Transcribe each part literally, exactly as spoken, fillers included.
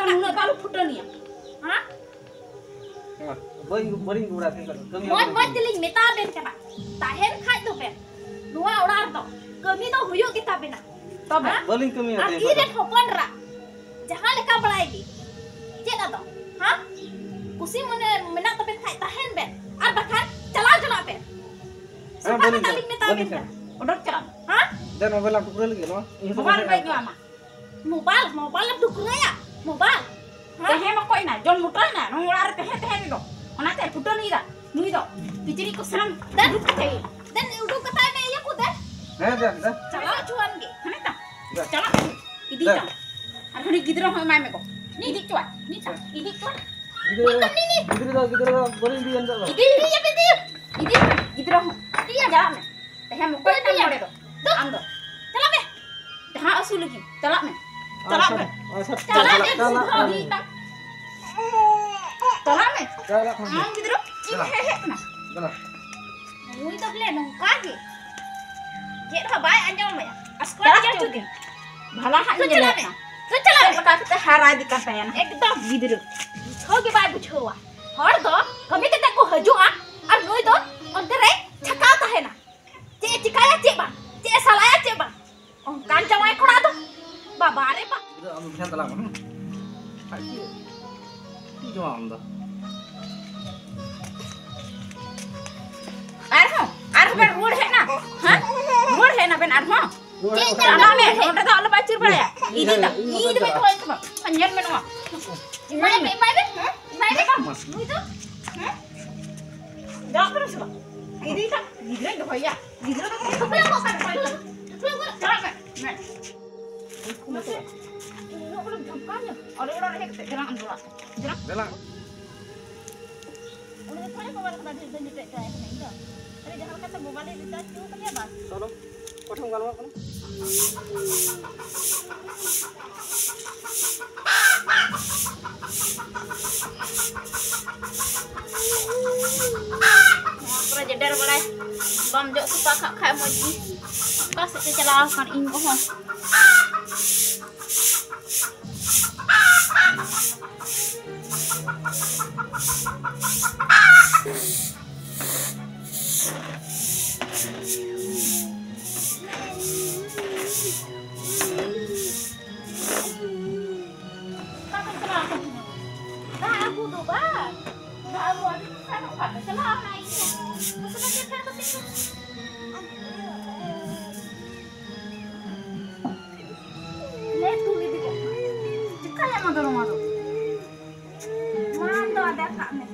ᱱᱩᱱᱟᱹᱜ ᱫᱚ ᱟᱞᱚ ᱯᱷᱩᱴᱟᱹᱱᱤᱭᱟ᱾ ᱦᱮᱸ? ᱦᱮᱸ, ᱵᱟᱹᱧ, ᱵᱟᱹᱧ ᱨᱩᱣᱟᱹᱲᱟ, ᱠᱟᱹᱢᱤ ᱢᱚᱡᱽ ᱵᱟᱹᱧ ᱢᱚᱡᱽ ᱠᱟᱹᱢᱤᱭᱟ᱾ ᱛᱮᱞᱤᱧ ᱢᱮᱛᱟ ᱵᱮᱱ ᱠᱟᱱᱟ, ᱛᱟᱦᱮᱱ ᱠᱷᱟᱡ ᱫᱚᱵᱮᱱ ᱱᱚᱣᱟ ᱚᱲᱟᱜ ᱨᱮᱫᱚ, ᱠᱟᱹᱢᱤ ᱫᱚ ᱦᱩᱭᱩᱜ ᱜᱮᱛᱟ ᱵᱮᱱᱟ᱾ ᱛᱚᱵᱮ? ᱦᱮᱸ? ᱵᱟᱹᱞᱤᱧ ᱠᱟᱹᱢᱤᱭᱟ ᱟᱨ ᱛᱮᱦᱮᱧ ᱤᱧ ᱠᱷᱚᱱ ᱨᱮᱱ ᱫᱚ᱾ ᱦᱚᱯᱚᱱ ᱨᱟ, ᱡᱟᱦᱟᱸ ᱞᱮᱠᱟ ᱵᱟᱲᱟᱭ ᱜᱮ᱾ ᱪᱮᱫ ᱟᱫᱚ? ᱦᱮᱸ? ᱠᱩᱥᱤ ᱢᱚᱱᱮ ᱢᱮᱱᱟᱜ ᱛᱟᱵᱮᱱ ᱠᱷᱟᱡ ᱛᱟᱦᱮᱱ ᱵᱮᱱ, ᱟᱨ ᱵᱟᱠᱷᱟᱱ ᱪᱟᱞᱟᱣ ᱡᱚᱱᱟᱜ ᱵᱮᱱ᱾ ᱦᱮᱸ, ᱥᱚᱠᱟ ᱵᱟᱹᱞᱤᱧ ᱠᱟᱛᱷᱟ ᱪᱟᱞᱟᱜ, ᱞᱤᱧ ᱢᱮᱛᱟ ᱵᱟᱹᱞᱤᱧ ᱵᱮᱱ ᱠᱟᱱᱟ᱾ ᱪᱟᱞᱟᱜ᱾ ᱚᱰᱚᱠ ᱪᱟᱞᱟᱜ ᱢᱮ᱾ ᱦᱮᱸ? ᱫᱮᱱ ᱢᱳᱵᱟᱭᱤᱞ ᱞᱟᱝ ᱴᱩᱠᱨᱟᱹ ᱞᱟᱹᱜᱤᱫ ᱱᱚᱣᱟ᱾ ᱤᱧ ᱦᱚᱸ ᱢᱳᱵᱟᱭᱤᱞ ᱵᱟᱹᱧ ᱵᱟᱹᱧ ᱧᱟᱢᱟ᱾ ᱢᱳᱵᱟᱭᱤᱞ, ᱢᱳᱵᱟᱭᱤᱞ ᱮᱢ ᱴᱩᱠᱨᱟᱹᱭᱟ? ᱢᱳᱵᱟᱭᱤᱞ? ᱦᱮᱸ? ᱛᱟᱦᱮᱸ ᱢᱟ ᱚᱠᱚᱭ ᱱᱟ? ᱡᱚᱢ ᱢᱚᱴᱟᱭ ᱱᱟ᱾ ᱱᱚᱣᱟ ᱚᱲᱟᱜ ᱨᱮ ᱛᱟᱦᱮᱸ, ᱛᱟᱦᱮᱸ ᱛᱮᱫᱚ᱾ ᱚᱱᱟᱛᱮ ᱯᱷᱩᱴᱟᱹ ᱱᱩᱭ ᱫᱟ᱾ ᱱᱩᱭ ᱫᱚ᱾ ᱠᱤᱪᱨᱤᱡ ᱠᱚ ᱥᱟᱱᱟᱢ ᱫᱮᱱ᱾ ᱫᱩᱲᱩᱵ ᱠᱟᱛᱮ ᱜᱮ᱾ ᱫᱮᱱ ᱩᱰᱩᱠ ᱠᱟᱛᱟᱭ ᱢᱮ ᱤᱭᱟᱹ ᱠᱚ ᱫᱮᱱ᱾ ᱦᱮᱸ, ᱫᱮᱱ, ᱫᱮᱱ᱾ ᱪᱟᱞᱟᱣ ᱦᱚᱪᱚᱣᱟᱱ ᱜᱮ᱾ ᱦᱟᱱᱮ ᱛᱟ᱾ ᱫᱮᱱ᱾ ᱪᱟᱞᱟᱜ ᱢᱮ᱾ ᱤᱫᱤ ᱫᱮᱱ᱾ ᱛᱟᱢ᱾ ᱟᱨ ᱦᱟᱹᱱᱤ ᱜᱤᱫᱽᱨᱟᱹ ᱦᱚᱸ ᱮᱢᱟᱭ ᱢᱮ ᱜᱚ᱾ ᱤᱫᱤ ᱦᱚᱪᱚᱣᱟᱭ᱾ ᱱᱤᱛ ᱤᱫᱤ ᱦᱚᱪᱚᱣᱟᱭ᱾ ᱜᱤᱫᱽᱨᱟᱹ ᱱᱤᱛ ᱫᱚ, ᱱᱤᱛ ᱱᱤᱛ᱾ ᱜᱤᱫᱽᱨᱟᱹ ᱫᱚ, ᱜᱤᱫᱽᱨᱟᱹ ᱫᱚ ᱵᱟᱹᱞᱤᱧ ᱤᱫᱤᱭᱟ ᱱᱤᱛᱚᱜ ᱫᱚ᱾ ᱤᱫᱤ, ᱤᱫᱤ, ᱤᱫᱤ, ᱤᱫᱤ᱾ ᱜᱤᱫᱽᱨᱟᱹ ᱦᱚᱸ᱾ ᱤᱫᱤ, ᱪᱟᱞᱟᱜ ᱢᱮ᱾ ᱛᱟᱦᱮᱸ ᱢᱚᱠᱚᱭ ᱛᱟᱢ ᱱᱚᱰᱮ ᱫᱚ? ᱟᱢ ᱫᱚ᱾ ᱪᱟᱞᱟᱜ ᱢᱮ᱾ ᱡᱟᱦᱟᱸ ᱟᱹᱥᱩᱞ ᱞᱟᱹᱜᱤᱫ᱾ ᱪᱟᱞᱟᱜ ᱢᱮ᱾ ᱪᱟᱞᱟᱜ ᱢᱮ᱾ ᱟᱪᱪᱷᱟ, ᱪᱟᱞᱟᱜ ᱢᱮ᱾ ᱪᱟᱞᱟᱜ ᱢᱮ᱾ ᱤᱫᱤᱭᱮ ᱛᱟᱢ᱾ ᱪᱟᱞᱟᱜ ᱢᱮ᱾ ᱪᱟᱞᱟᱜ ᱢᱮ᱾ ᱟᱢ ᱜᱤᱫᱽᱨᱟᱹ, ᱤᱧ ᱪᱟᱞᱟᱜ᱾ ᱦᱮᱡ, ᱦᱮᱡ ᱠᱟᱱᱟ᱾ ᱪᱟᱞᱟᱜ᱾ ᱱᱩᱭ ᱫᱚ ᱵᱚᱞᱮ ᱱᱚᱝᱠᱟ ᱜᱮ᱾ ᱪᱮᱫ ᱦᱚᱸ ᱵᱟᱭ ᱟᱸᱡᱚᱢ ᱢᱮᱭᱟ᱾ ᱟᱥᱠᱚᱨ ᱪᱟᱞᱟᱜ ᱜᱮ ᱦᱚᱪᱚ ᱜᱮ᱾ ᱵᱷᱟᱞᱟ ᱦᱟᱸᱜ ᱛᱚ ᱤᱧ ᱪᱟᱞᱟᱜ ᱧᱮᱞᱮᱫ ᱢᱮ᱾ ᱠᱟᱱ᱾ ᱛᱚ ᱪᱟᱞᱟᱜ ᱪᱮᱫ ᱢᱮ᱾ ᱞᱮᱠᱟ ᱠᱟᱛᱮ ᱦᱟᱨᱟ ᱤᱫᱤ ᱠᱟᱱ ᱛᱟᱭᱟ ᱱᱟᱦᱟᱜ᱾ ᱮᱠᱫᱚᱢ ᱜᱤᱫᱽᱨᱟᱹ᱾ ᱵᱩᱡᱷᱟᱹᱣ ᱜᱮ ᱵᱟᱭ ᱵᱩᱡᱷᱟᱹᱣᱟ᱾ ᱦᱚᱲ ᱫᱚ ᱠᱟᱹᱢᱤ ᱠᱟᱛᱮ ᱠᱚ ᱦᱤᱡᱩᱜᱼᱟ ᱟᱨ ᱱᱩᱭ ᱫᱚ ᱚᱱᱛᱮ ᱨᱮ ᱪᱷᱟᱠᱟᱣ ᱛᱟᱦᱮᱱᱟ᱾ ᱪᱮᱫ ᱮ ᱪᱤᱠᱟᱹᱭᱟ ᱪᱮᱫ ᱵᱟᱝ, ᱪᱮᱫ ᱮ ᱥᱟᱞᱟᱭᱟ ᱪᱮᱫ ᱵᱟᱝ, ᱚᱱᱠᱟᱱ ᱡᱟᱶᱟᱭ ᱠᱚᱲᱟ ᱫᱚ᱾ ᱵᱟᱵᱟ ᱨᱮ ᱵᱟ᱾ ᱤᱧ ᱫᱚ ᱟᱢ ᱵᱷᱮᱡᱟ ᱛᱟᱞᱟᱝ ᱢᱮ, ᱦᱮᱸ? ᱟᱡ ᱪᱮᱫ? ᱪᱮᱫ ᱡᱚᱢᱟᱢ ᱟᱢ ᱫᱚ? ᱟᱨᱦᱚᱸ, ᱟᱨᱦᱚᱸ ᱵᱮᱱ ᱨᱩᱣᱟᱹᱲ ᱦᱮᱡ ᱮᱱᱟ? ᱦᱮᱸ? ᱨᱩᱣᱟᱹᱲ ᱦᱮᱡ ᱮᱱᱟ ᱵᱮᱱ ᱟᱨᱦᱚᱸ? ᱨᱩᱣᱟᱹᱲ ᱪᱮᱫ ᱦᱮᱡ ᱪᱟᱞᱟᱜ ᱮᱱᱟ? ᱢᱮ, ᱱᱚᱸᱰᱮ ᱫᱚ ᱟᱞᱚ ᱵᱟᱭ ᱪᱤᱨ ᱵᱟᱲᱟᱭᱟ᱾ ᱤᱫᱤ ᱛᱟᱢ, ᱤᱧ ᱤᱫᱤ ᱫᱚ ᱵᱟᱹᱧ ᱫᱚᱦᱚᱭ ᱛᱟᱢᱟ᱾ ᱧᱮᱞ ᱢᱮ ᱱᱚᱣᱟ᱾ ᱮᱢᱟᱭ ᱢᱮ, ᱮᱢᱟᱭ ᱢᱮ, ᱦᱮᱸ? ᱮᱢᱟᱭ ᱢᱮ᱾ ᱱᱩᱭ ᱫᱚ, ᱦᱮᱸ? ᱪᱟᱞᱟᱜ ᱠᱟᱱᱟ ᱥᱮ ᱵᱟᱝ? ᱤᱫᱤᱭ ᱛᱟᱢ, ᱜᱤᱫᱽᱨᱟᱹᱧ ᱫᱚᱦᱚᱭᱟ᱾ ᱜᱤᱫᱽᱨᱟᱹ ᱫᱚ ᱴᱷᱩᱠᱨᱟᱹ ᱜᱚᱜ ᱠᱟᱜ ᱢᱮ, ᱴᱷᱩᱠᱨᱟᱹ ᱜᱚᱜ, ᱪᱟᱞᱟᱜ ᱢᱮ, ᱢᱮ᱾ ᱩᱱᱟᱹᱜ ᱵᱚᱞᱮᱢ ᱫᱷᱚᱢᱠᱟᱣ ᱧᱚᱜ, ᱟᱞᱮ ᱚᱲᱟᱜ ᱨᱮ ᱦᱮᱡ ᱠᱟᱛᱮ ᱫᱮᱞᱟᱝ ᱟᱢ ᱫᱚ ᱚᱲᱟᱜ ᱛᱮ᱾ ᱫᱮᱞᱟᱝ᱾ ᱫᱮᱞᱟᱝ᱾ ᱩᱱᱤ ᱫᱚ ᱛᱷᱚᱲᱟ ᱠᱚ ᱵᱟᱝ ᱠᱟᱱᱟ, ᱰᱷᱮᱨ ᱫᱚᱧ ᱡᱚᱴᱮᱫ ᱪᱟᱵᱟᱭ ᱠᱟᱱᱟ ᱤᱧ ᱫᱚ᱾ ᱟᱨᱮ ᱡᱟᱦᱟᱸ ᱞᱮᱠᱟᱛᱮ ᱢᱳᱵᱟᱭᱤᱞ ᱨᱤᱪᱟᱨᱡᱽ ᱦᱚᱪᱚ ᱠᱟᱫᱮᱭᱟ ᱵᱟᱥ᱾ ᱪᱚᱞᱚ, ᱚᱠᱟ ᱴᱷᱮᱱ ᱜᱟᱞᱢᱟᱨᱟᱜ ᱠᱟᱱᱟ? ᱱᱚᱣᱟ ᱠᱚᱨᱮ ᱡᱮᱰᱮᱨ ᱵᱟᱲᱟᱭ, ᱵᱟᱢ ᱡᱚᱜ ᱥᱟᱯᱷᱟ ᱠᱟᱜ ᱠᱷᱟᱡ ᱢᱚᱡᱽ ᱜᱮ᱾ ᱚᱠᱟ ᱥᱮᱫ ᱛᱮ ᱪᱟᱞᱟᱣ ᱟᱠᱟᱱ ᱤᱧ ᱜᱚ ᱦᱚᱸ? ᱟᱫᱚ ᱪᱟᱞᱟᱜ ᱟᱢ ᱱᱟᱭ ᱜᱮ᱾ ᱢᱚᱥᱞᱟ ᱪᱮᱫ ᱠᱷᱟᱱ ᱠᱚ ᱛᱤᱸᱜᱩ? ᱞᱮ ᱛᱩᱞ ᱤᱫᱤ ᱠᱚᱜ ᱠᱟᱱᱟ᱾ ᱪᱤᱠᱟᱹᱭᱟᱢ ᱟᱫᱚ ᱱᱚᱣᱟ ᱫᱚ? ᱢᱟᱲᱟᱝ ᱫᱚ ᱟᱫᱮᱨ ᱠᱟᱜ ᱢᱮ᱾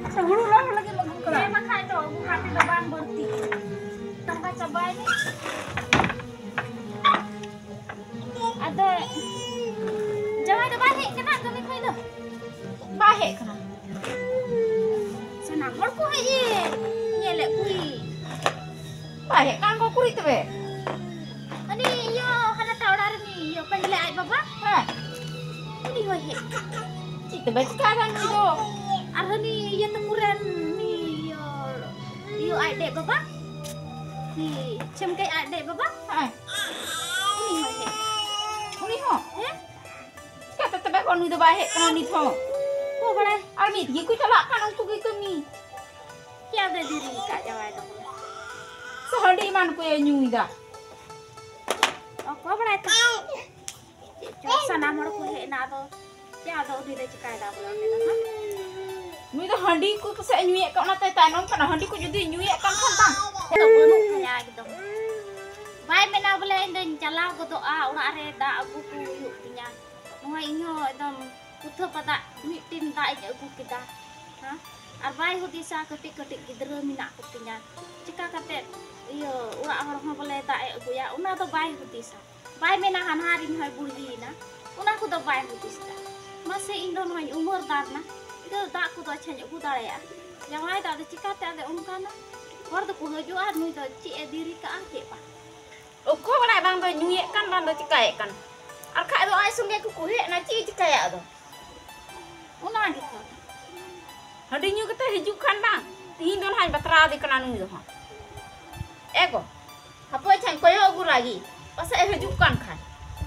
ᱟᱪᱪᱷᱟ, ᱦᱩᱲᱩ ᱨᱚᱦᱚᱭ ᱞᱟᱹᱜᱤᱫ ᱮᱢ ᱟᱹᱜᱩ ᱠᱟᱫᱟ? ᱦᱮᱸ, ᱵᱟᱠᱷᱟᱡ ᱫᱚ ᱟᱹᱜᱩ ᱠᱟᱛᱮ ᱫᱚ ᱵᱟᱝ ᱵᱟᱹᱲᱛᱤ᱾ ᱛᱚᱸᱜᱟ ᱪᱟᱵᱟᱭ ᱢᱮ᱾ ᱟᱫᱚ ᱡᱟᱶᱟᱭ ᱫᱚ ᱵᱟᱭ ᱦᱮᱡ ᱠᱟᱱᱟ ᱠᱟᱹᱢᱤ ᱠᱷᱚᱡ ᱫᱚ? ᱵᱟᱭ ᱦᱮᱡ ᱠᱟᱱᱟ᱾ ᱥᱟᱱᱟᱢ ᱦᱚᱲ ᱠᱚ ᱦᱮᱡ ᱮᱱ, ᱧᱮᱞᱮᱫ ᱠᱚᱣᱟᱧ᱾ ᱵᱟᱭ ᱦᱮᱡ ᱠᱟᱱ ᱠᱚ ᱠᱩᱲᱤ ᱛᱚᱵᱮ? ᱩᱱᱤ ᱤᱭᱟᱹ ᱦᱟᱱᱟᱴᱟᱜ ᱚᱲᱟᱜ ᱨᱤᱱᱤᱡ ᱤᱭᱟᱹ ᱯᱟᱹᱦᱤᱞᱮ ᱟᱡ ᱵᱟᱵᱟ᱾ ᱦᱮᱸ᱾ ᱩᱱᱤ ᱦᱚᱸᱭ ᱦᱮᱡ ᱠᱟᱱᱟ᱾ ᱪᱮᱫ ᱛᱚᱵᱮ ᱪᱤᱠᱟᱹᱭᱮᱫᱟ ᱱᱩᱭ ᱫᱚ? ᱟᱨ ᱦᱟᱹᱱᱤ ᱤᱭᱟᱹ ᱛᱟᱠᱚ ᱨᱮᱱ ᱩᱱᱤ ᱤᱭᱟᱹ, ᱤᱭᱟᱹ ᱟᱡ ᱰᱮ ᱵᱟᱵᱟ᱾ ᱩᱱᱤ ᱪᱷᱮᱢᱠᱮ ᱟᱡ ᱰᱮ ᱵᱟᱵᱟ᱾ ᱦᱮᱸ᱾ ᱩᱱᱤ ᱦᱚᱸᱭ ᱦᱮᱡ ᱠᱟᱱᱟ᱾ ᱩᱱᱤ ᱦᱚᱸ? ᱦᱮᱸ᱾ ᱪᱤᱠᱟᱹᱛᱮ ᱛᱚᱵᱮ ᱠᱚ ᱱᱩᱭ ᱫᱚ ᱵᱟᱭ ᱦᱮᱡ ᱠᱟᱱᱟ ᱱᱤᱛ ᱦᱚᱸ? ᱚᱠᱚᱭ ᱵᱟᱲᱟᱭ᱾ ᱟᱨ ᱢᱤᱫ ᱜᱮᱠᱚ ᱪᱟᱞᱟᱜ ᱠᱟᱱ ᱩᱱᱠᱩ ᱜᱮ ᱠᱟᱹᱢᱤ᱾ ᱪᱮᱫ ᱟᱫᱚ ᱫᱮᱨᱤ ᱟᱠᱟᱫ ᱡᱟᱶᱟᱭ ᱫᱚ? ᱥᱮ ᱦᱟᱺᱰᱤ ᱮᱢᱟᱱ ᱠᱚᱭ ᱧᱩᱭᱮᱫᱟ? ᱚᱠᱚᱭ ᱵᱟᱲᱟᱭ ᱛᱚ᱾ ᱪᱮᱫ ᱪᱚ ᱥᱟᱱᱟᱢ ᱦᱚᱲ ᱠᱚ ᱦᱮᱡ ᱮᱱᱟ, ᱟᱫᱚ ᱪᱮᱫ ᱟᱫᱚ ᱩᱱᱤ ᱫᱚ ᱪᱤᱠᱟᱭᱮᱫᱟ ᱵᱚᱞᱮ ᱚᱸᱰᱮ ᱫᱚ ᱦᱟᱸᱜ? ᱱᱩᱭ ᱫᱚ ᱦᱟᱺᱰᱤ ᱠᱚ ᱯᱟᱥᱮᱡ ᱧᱩᱭᱮᱫ ᱠᱟᱱ, ᱚᱱᱟᱛᱮ ᱛᱟᱭᱱᱚᱢ ᱠᱟᱱᱟ᱾ ᱦᱟᱺᱰᱤ ᱠᱚ ᱡᱩᱫᱤ ᱧᱩᱭᱮᱫ ᱠᱟᱱ ᱠᱷᱟᱱ ᱵᱟᱝ᱾ ᱱᱤᱛᱚᱜ ᱵᱟᱹᱱᱩᱜ ᱛᱟᱭᱟ ᱮᱠᱫᱚᱢ᱾ ᱵᱟᱭ ᱢᱮᱱᱟ ᱵᱚᱞᱮ ᱤᱧ ᱫᱚᱧ ᱪᱟᱞᱟᱣ ᱜᱚᱫᱚᱜᱼᱟ, ᱚᱲᱟᱜ ᱨᱮ ᱫᱟᱜ ᱟᱹᱜᱩ ᱠᱚ ᱦᱩᱭᱩᱜ ᱛᱤᱧᱟ᱾ ᱱᱚᱜᱼᱚᱭ ᱤᱧ ᱦᱚᱸ ᱮᱠᱫᱚᱢ ᱠᱩᱛᱷᱟᱹ ᱯᱟᱫᱟᱜ ᱢᱤᱫᱴᱮᱱ ᱫᱟᱜ ᱤᱧ ᱟᱹᱜᱩ ᱠᱮᱫᱟ᱾ ᱦᱮᱸ? ᱟᱨ ᱵᱟᱭ ᱦᱩᱫᱤᱥᱟ ᱠᱟᱹᱴᱤᱡ ᱠᱟᱹᱴᱤᱡ ᱜᱤᱫᱽᱨᱟᱹ ᱢᱮᱱᱟᱜ ᱠᱚᱛᱤᱧᱟ, ᱪᱤᱠᱟ ᱠᱟᱛᱮ ᱤᱭᱟᱹ ᱚᱲᱟᱜ ᱦᱚᱲ ᱦᱚᱸ ᱵᱚᱞᱮ ᱫᱟᱜ ᱮ ᱟᱹᱜᱩᱭᱟ, ᱚᱱᱟ ᱫᱚ ᱵᱟᱭ ᱦᱩᱫᱤᱥᱟ᱾ ᱵᱟᱭ ᱢᱮᱱᱟ ᱦᱟᱱᱦᱟᱨ ᱤᱧ ᱦᱚᱸᱭ ᱵᱩᱲᱦᱤᱭᱮᱱᱟ, ᱚᱱᱟ ᱠᱚᱫᱚ ᱵᱟᱭ ᱦᱩᱫᱤᱥ ᱠᱟᱜᱼᱟ᱾ ᱢᱟᱥᱮ ᱤᱧ ᱫᱚ ᱱᱚᱣᱟᱧ ᱩᱢᱟᱹᱨ ᱫᱟᱨᱱᱟ, ᱤᱧ ᱫᱚ ᱫᱟᱜ ᱠᱚᱫᱚ ᱟᱪᱪᱷᱟᱧ ᱟᱹᱜᱩ ᱫᱟᱲᱮᱭᱟᱜᱼᱟ᱾ ᱡᱟᱶᱟᱭ ᱫᱚ ᱟᱫᱚ ᱪᱤᱠᱟᱛᱮ ᱟᱫᱚ ᱚᱱᱠᱟᱱᱟ? ᱦᱚᱲ ᱫᱚᱠᱚ ᱦᱤᱡᱩᱜᱼᱟ, ᱱᱩᱭ ᱫᱚ ᱪᱮᱫ ᱮ ᱫᱮᱨᱤ ᱠᱟᱜᱼᱟ ᱪᱮᱫ ᱵᱟᱝ᱾ ᱚᱠᱚᱭ ᱵᱟᱲᱟᱭ ᱵᱟᱝ ᱫᱚ ᱧᱩᱭᱮᱫ ᱠᱟᱱ ᱵᱟᱝ ᱫᱚ ᱪᱤᱠᱟᱭᱮᱫ ᱠᱟᱱ᱾ ᱟᱨ ᱠᱷᱟᱡ ᱫᱚ ᱟᱡ ᱥᱚᱸᱜᱮ ᱠᱚ ᱠᱩᱦᱮᱜ ᱮᱱᱟ, ᱪᱮᱫ ᱮ ᱪᱤᱠᱟᱭᱟ ᱟᱫᱚ? ᱚᱱᱟ ᱜᱮᱛᱚ᱾ ᱦᱟᱺᱰᱤ ᱧᱩ ᱠᱟᱛᱮ ᱦᱤᱡᱩᱜ ᱠᱷᱟᱱ ᱵᱟᱝ, ᱛᱤᱦᱤᱧ ᱫᱚ ᱱᱟᱦᱟᱜ ᱤᱧ ᱵᱟᱛᱨᱟᱣ ᱟᱫᱮ ᱠᱟᱱᱟ ᱱᱩᱭ ᱫᱚ ᱦᱟᱸᱜ᱾ ᱮ ᱜᱚ, ᱦᱟᱯᱳᱭ ᱪᱷᱟᱧ ᱠᱚᱭᱚᱜ ᱟᱹᱜᱩ ᱞᱟᱹᱜᱤᱫ, ᱯᱟᱥᱮᱡ ᱮ ᱦᱤᱡᱩᱜ ᱠᱟᱱ ᱠᱷᱟᱱ᱾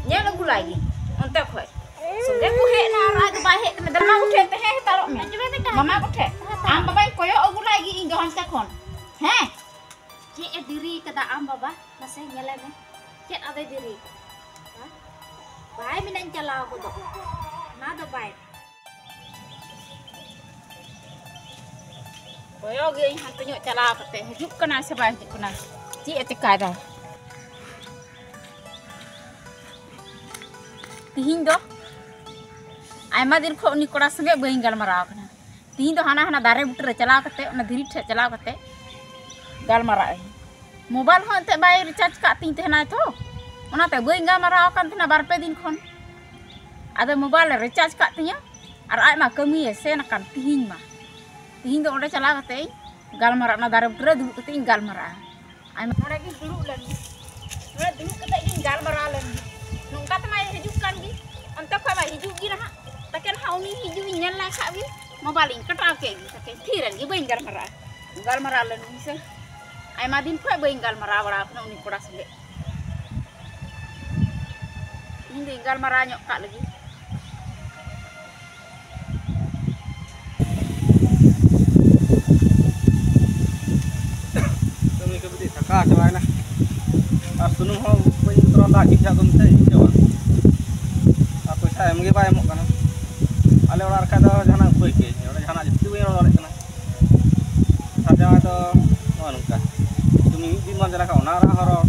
ᱧᱮᱞ ᱟᱹᱜᱩ ᱞᱟᱹᱜᱤᱫ ᱚᱱᱛᱮ ᱠᱷᱚᱡ᱾ ᱥᱚᱸᱜᱮ ᱠᱚ ᱦᱮᱡ ᱮᱱᱟ ᱟᱨ ᱟᱡ ᱫᱚ ᱵᱟᱭ ᱦᱮᱡ ᱠᱟᱱᱟ᱾ ᱫᱮᱞᱟ ᱢᱟᱢᱟ ᱠᱚᱴᱷᱮᱱ ᱛᱟᱦᱮᱸ ᱦᱟᱛᱟᱲᱚᱜ ᱢᱮ᱾ ᱦᱤᱡᱩᱜ ᱢᱮ ᱵᱮᱴᱟ᱾ ᱢᱟᱢᱟ ᱠᱚᱴᱷᱮᱱ᱾ ᱦᱟᱛᱟᱲ᱾ ᱟᱢ ᱵᱟᱵᱟᱧ ᱠᱚᱭᱚᱜ ᱟᱹᱜᱩ ᱞᱟᱹᱜᱤᱫ ᱤᱧ ᱫᱚ ᱦᱟᱱᱛᱮ ᱠᱷᱚᱱ᱾ ᱦᱮᱸ᱾ ᱪᱮᱫ ᱮ ᱫᱮᱨᱤ ᱠᱟᱫᱟ ᱟᱢ ᱵᱟᱵᱟ? ᱢᱟᱥᱮ ᱧᱮᱞᱮ ᱢᱮ, ᱪᱮᱫ ᱟᱫᱚᱭ ᱫᱮᱨᱤ ᱠᱟᱫᱟ? ᱦᱮᱸ? ᱵᱟᱭ ᱢᱮᱱᱟ ᱤᱧ ᱪᱟᱞᱟᱣ ᱜᱚᱫᱚᱜ, ᱚᱱᱟ ᱫᱚ ᱵᱟᱭ᱾ ᱠᱚᱭᱚᱜᱮ ᱟᱹᱧ ᱦᱟᱱᱛᱮ ᱧᱚᱜ ᱪᱟᱞᱟᱣ ᱠᱟᱛᱮ, ᱦᱤᱡᱩᱜ ᱠᱟᱱᱟᱭ ᱥᱮ ᱵᱟᱭ ᱦᱤᱡᱩᱜ ᱠᱟᱱᱟ, ᱪᱮᱫ ᱮ ᱪᱮᱠᱟᱭᱮᱫᱟ? ᱛᱤᱦᱤᱧ ᱫᱚ ᱟᱭᱢᱟ ᱫᱤᱱ ᱠᱷᱚᱱ ᱩᱱᱤ ᱠᱚᱲᱟ ᱥᱚᱸᱜᱮ ᱵᱟᱹᱧ ᱜᱟᱞᱢᱟᱨᱟᱣ ᱠᱟᱱᱟ᱾ ᱛᱤᱦᱤᱧ ᱫᱚ ᱦᱟᱱᱟ ᱦᱟᱱᱟ ᱫᱟᱨᱮ ᱵᱩᱴᱟᱹ ᱨᱮ ᱪᱟᱞᱟᱣ ᱠᱟᱛᱮ, ᱚᱱᱟ ᱫᱷᱤᱨᱤ ᱴᱷᱮᱡ ᱪᱟᱞᱟᱣ ᱠᱟᱛᱮ ᱜᱟᱞᱢᱟᱨᱟᱣ ᱟᱹᱧ᱾ ᱢᱳᱵᱟᱭᱤᱞ ᱦᱚᱸ ᱮᱱᱛᱮᱫ ᱵᱟᱭ ᱨᱤᱪᱟᱨᱡᱽ ᱠᱟᱜ ᱛᱤᱧ ᱛᱟᱦᱮᱱᱟᱭ ᱛᱚ, ᱚᱱᱟᱛᱮ ᱵᱟᱹᱧ ᱜᱟᱞᱢᱟᱨᱟᱣ ᱟᱠᱟᱱ ᱛᱟᱦᱮᱱᱟ ᱵᱟᱨ ᱯᱮ ᱫᱤᱱ ᱠᱷᱚᱱ᱾ ᱟᱫᱚ ᱢᱳᱵᱟᱭᱤᱞ ᱮ ᱨᱤᱪᱟᱨᱡᱽ ᱠᱟᱜ ᱛᱤᱧᱟᱹ ᱟᱨ ᱟᱡ ᱢᱟ ᱠᱟᱹᱢᱤᱭᱮ ᱥᱮᱱ ᱟᱠᱟᱱ ᱛᱤᱦᱤᱧ ᱢᱟ᱾ ᱛᱤᱦᱤᱧ ᱫᱚ ᱚᱸᱰᱮ ᱪᱟᱞᱟᱣ ᱠᱟᱛᱮ ᱤᱧ ᱜᱟᱞᱢᱟᱨᱟᱜ, ᱚᱱᱟ ᱫᱟᱨᱮ ᱵᱩᱴᱟᱹ ᱨᱮ ᱫᱩᱲᱩᱵ ᱠᱟᱛᱮ ᱤᱧ ᱜᱟᱞᱢᱟᱨᱟᱜᱼᱟ᱾ ᱟᱭᱢᱟ ᱱᱚᱰᱮ ᱜᱤᱧ ᱫᱩᱲᱩᱵ ᱞᱮᱱ ᱜᱮ, ᱱᱚᱰᱮ ᱫᱩᱲᱩᱵ ᱠᱟᱛᱮ ᱜᱤᱧ ᱜᱟᱞᱢᱟᱨᱟᱣ ᱞᱮᱱ ᱜᱮ᱾ ᱱᱚᱝᱠᱟ ᱛᱮᱢᱟ ᱦᱤᱡᱩᱜ ᱠᱟᱱ ᱜᱮ, ᱚᱱᱛᱮ ᱠᱷᱚᱱ ᱢᱟ ᱦᱤᱡᱩᱜ ᱜᱮ ᱱᱟᱦᱟᱜ᱾ ᱛᱟᱠᱮ ᱱᱟᱦᱟᱜ ᱩᱱᱤ ᱦᱤᱡᱩᱜ ᱤᱧ ᱧᱮᱞ ᱞᱮᱱ ᱠᱷᱟᱡ ᱜᱮ ᱢᱳᱵᱟᱭᱤᱞ ᱤᱧ ᱠᱟᱴᱟᱣ ᱠᱮᱫ ᱜᱮ᱾ ᱛᱟᱠᱮ ᱛᱷᱤᱨ ᱮᱱ ᱜᱮ, ᱵᱟᱹᱧ ᱜᱟᱞᱢᱟᱨᱟᱜᱼᱟ᱾ ᱜᱟᱞᱢᱟᱨᱟᱣ ᱞᱮᱱ ᱜᱤᱧ ᱥᱮ᱾ ᱟᱭᱢᱟ ᱫᱤᱱ ᱠᱷᱚᱱ ᱵᱟᱹᱧ ᱜᱟᱞᱢᱟᱨᱟᱣ ᱵᱟᱲᱟ ᱟᱠᱟᱱᱟ ᱩᱱᱤ ᱠᱚᱲᱟ ᱥᱚᱸᱜᱮ᱾ ᱤᱧ ᱫᱚᱧ ᱜᱟᱞᱢᱟᱨᱟᱣ ᱧᱚᱜ ᱠᱟᱜ ᱞᱮᱜᱮ᱾ ᱠᱟᱹᱢᱤ ᱠᱚ ᱢᱤᱫᱴᱤᱡ ᱛᱷᱟᱠᱟ ᱪᱟᱵᱟᱭᱮᱱᱟ᱾ ᱟᱨ ᱥᱩᱱᱩᱢ ᱦᱚᱸ ᱵᱟᱹᱧ ᱵᱚᱛᱚᱨᱚᱜ ᱫᱟᱜ ᱜᱮ ᱪᱟᱜ ᱫᱚ ᱢᱮᱛᱟᱭ ᱤᱧ ᱪᱟᱵᱟ᱾ ᱟᱨ ᱯᱚᱭᱥᱟ ᱮᱢ ᱜᱮ ᱵᱟᱭ ᱮᱢᱚᱜ ᱠᱟᱱᱟ᱾ ᱟᱞᱮ ᱚᱲᱟᱜ ᱨᱮ ᱠᱷᱟᱡ ᱫᱚ ᱡᱟᱦᱟᱱᱟᱜ ᱩᱯᱟᱹᱭ ᱜᱮ, ᱱᱚᱰᱮ ᱡᱟᱦᱟᱱᱟᱜ ᱡᱟᱹᱥᱛᱤ ᱵᱟᱹᱧ ᱨᱚᱲ ᱫᱟᱲᱮᱭᱟᱜ ᱠᱟᱱᱟ᱾ ᱟᱨ ᱡᱟᱶᱟᱭ ᱫᱚ ᱱᱚᱜᱼᱚ ᱱᱚᱝᱠᱟ, ᱠᱟᱹᱢᱤ ᱢᱤᱫ ᱫᱤᱱ ᱵᱟᱢ ᱪᱟᱞᱟᱜ ᱠᱷᱟᱱ ᱚᱱᱟ ᱨᱮᱱᱟᱜ ᱦᱚᱸ ᱨᱚᱲ᱾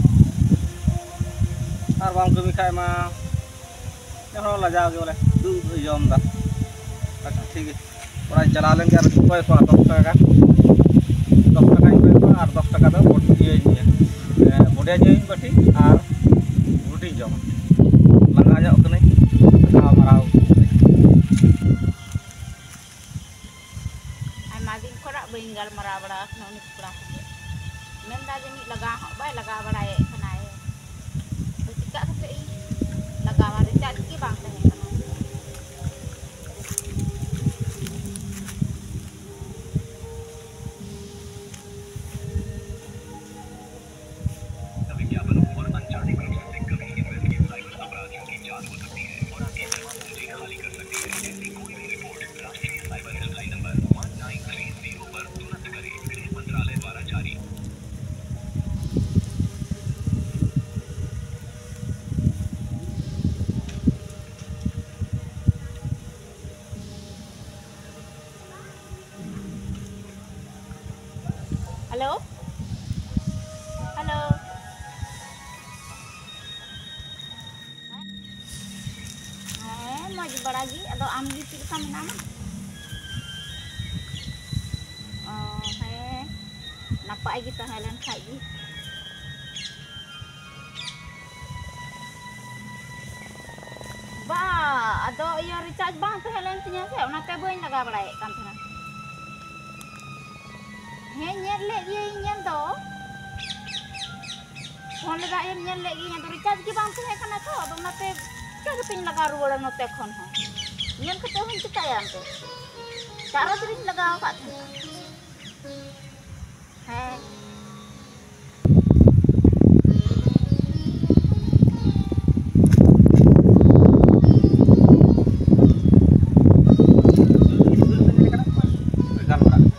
ᱟᱨ ᱵᱟᱢ ᱠᱟᱹᱢᱤ ᱠᱷᱟᱡ ᱢᱟ ᱮᱱᱦᱚᱸ ᱞᱟᱡᱟᱣ ᱜᱮ ᱵᱚᱞᱮ, ᱫᱩᱲᱩᱵ ᱫᱩᱲᱩᱵ ᱡᱚᱢ ᱮᱫᱟ᱾ ᱟᱪᱪᱷᱟ, ᱴᱷᱤᱠ ᱜᱮᱭᱟ᱾ ᱚᱲᱟᱜ ᱤᱧ ᱪᱟᱞᱟᱣ ᱞᱮᱱ ᱜᱮ ᱟᱨ ᱠᱚᱭ ᱠᱚᱣᱟ ᱫᱚᱥ ᱴᱟᱠᱟ ᱜᱟᱱ᱾ ᱫᱚᱥ ᱴᱟᱠᱟᱧ ᱠᱚᱭ ᱠᱚᱣᱟ ᱟᱨ ᱫᱚᱥ ᱴᱟᱠᱟ ᱫᱚ ᱵᱚᱰ-, ᱤᱭᱟᱹᱧ ᱤᱭᱟᱹ, ᱮ, ᱵᱚᱰᱮ ᱧᱩᱭᱟᱹᱧ ᱵᱟᱹᱴᱤ ᱟᱨ ᱨᱩᱴᱤᱧ ᱡᱚᱢᱟ᱾ ᱞᱟᱸᱜᱟ ᱧᱚᱜ ᱠᱟᱹᱱᱟᱹᱧ, ᱠᱷᱟᱣᱟ ᱢᱟᱨᱟᱣ᱾ ᱟᱭᱢᱟ ᱫᱤᱱ ᱠᱷᱚᱱᱟᱜ ᱵᱟᱹᱧ ᱜᱟᱞᱢᱟᱨᱟᱣ ᱵᱟᱲᱟ ᱟᱠᱟᱱᱟ ᱩᱱᱤ ᱠᱚᱲᱟ ᱥᱚᱸᱜᱮ᱾ ᱢᱮᱱᱫᱟ ᱡᱟᱹᱱᱤᱡ ᱞᱟᱜᱟᱣ ᱦᱚᱸ ᱵᱟᱭ ᱞᱟᱜᱟᱣ ᱵᱟᱲᱟᱭᱮᱫ ᱠᱟᱱᱟᱭ᱾ ᱟᱫᱚ ᱪᱮᱠᱟ ᱠᱟᱛᱮ ᱤᱧ ᱞᱟᱜᱟᱣᱟ? ᱨᱤᱪᱟᱨᱡᱽ ᱜᱮ ᱵᱟᱝ ᱛᱟᱦᱮᱸ ᱠᱟᱱᱟ᱾ Hello, hello. ᱦᱮᱸ, ᱢᱚᱡᱽ ᱵᱟᱲᱟ ᱜᱮ᱾ ᱟᱫᱚ ᱟᱢ ᱜᱮ ᱪᱮᱫ ᱞᱮᱠᱟ ᱢᱮᱱᱟᱢᱟ? ᱚ, ᱦᱮᱸ, ᱱᱟᱯᱟᱭ ᱜᱮ ᱛᱟᱦᱮᱸ ᱞᱮᱱ ᱠᱷᱟᱡ ᱜᱮ᱾ ᱵᱟ, ᱟᱫᱚ ᱤᱭᱟᱹ recharge ᱵᱟᱝ ᱛᱟᱦᱮᱸ ᱞᱮᱱ ᱛᱤᱧᱟᱹ ᱥᱮ, ᱚᱱᱟᱛᱮ ᱵᱟᱹᱧ ᱞᱟᱜᱟᱣ ᱵᱟᱲᱟᱭᱮᱫ ᱠᱟᱱ ᱛᱟᱦᱮᱱᱟ᱾ ᱦᱮᱸ, ᱧᱮᱞ ᱞᱮᱫ ᱜᱤᱭᱟᱹᱧ ᱧᱮᱞ ᱫᱚ᱾ ᱯᱷᱳᱱ ᱞᱮᱫᱟ ᱮᱢ, ᱧᱮᱞ ᱞᱮᱫ ᱜᱤᱭᱟᱹᱧ, ᱟᱫᱚ recharge ᱜᱮ ᱵᱟᱝ ᱛᱟᱦᱮᱸ ᱠᱟᱱᱟ ᱛᱚ, ᱟᱫᱚ ᱚᱱᱟᱛᱮ ᱪᱤᱠᱟᱹ ᱠᱟᱛᱮᱧ ᱞᱟᱜᱟᱣ ᱨᱩᱣᱟᱹᱲᱟ ᱱᱚᱛᱮ ᱠᱷᱚᱱ ᱦᱚᱸ? ᱧᱮᱞ ᱠᱟᱛᱮ ᱦᱚᱸᱧ ᱪᱤᱠᱟᱹᱭᱟ ᱮᱱᱛᱮ? charge ᱨᱤᱧ ᱞᱟᱜᱟᱣ ᱟᱠᱟᱫ ᱛᱟᱦᱮᱱᱟ᱾ ᱦᱮᱸ᱾ ᱜᱟᱞᱢᱟᱨᱟᱜ ᱠᱟᱱᱟ᱾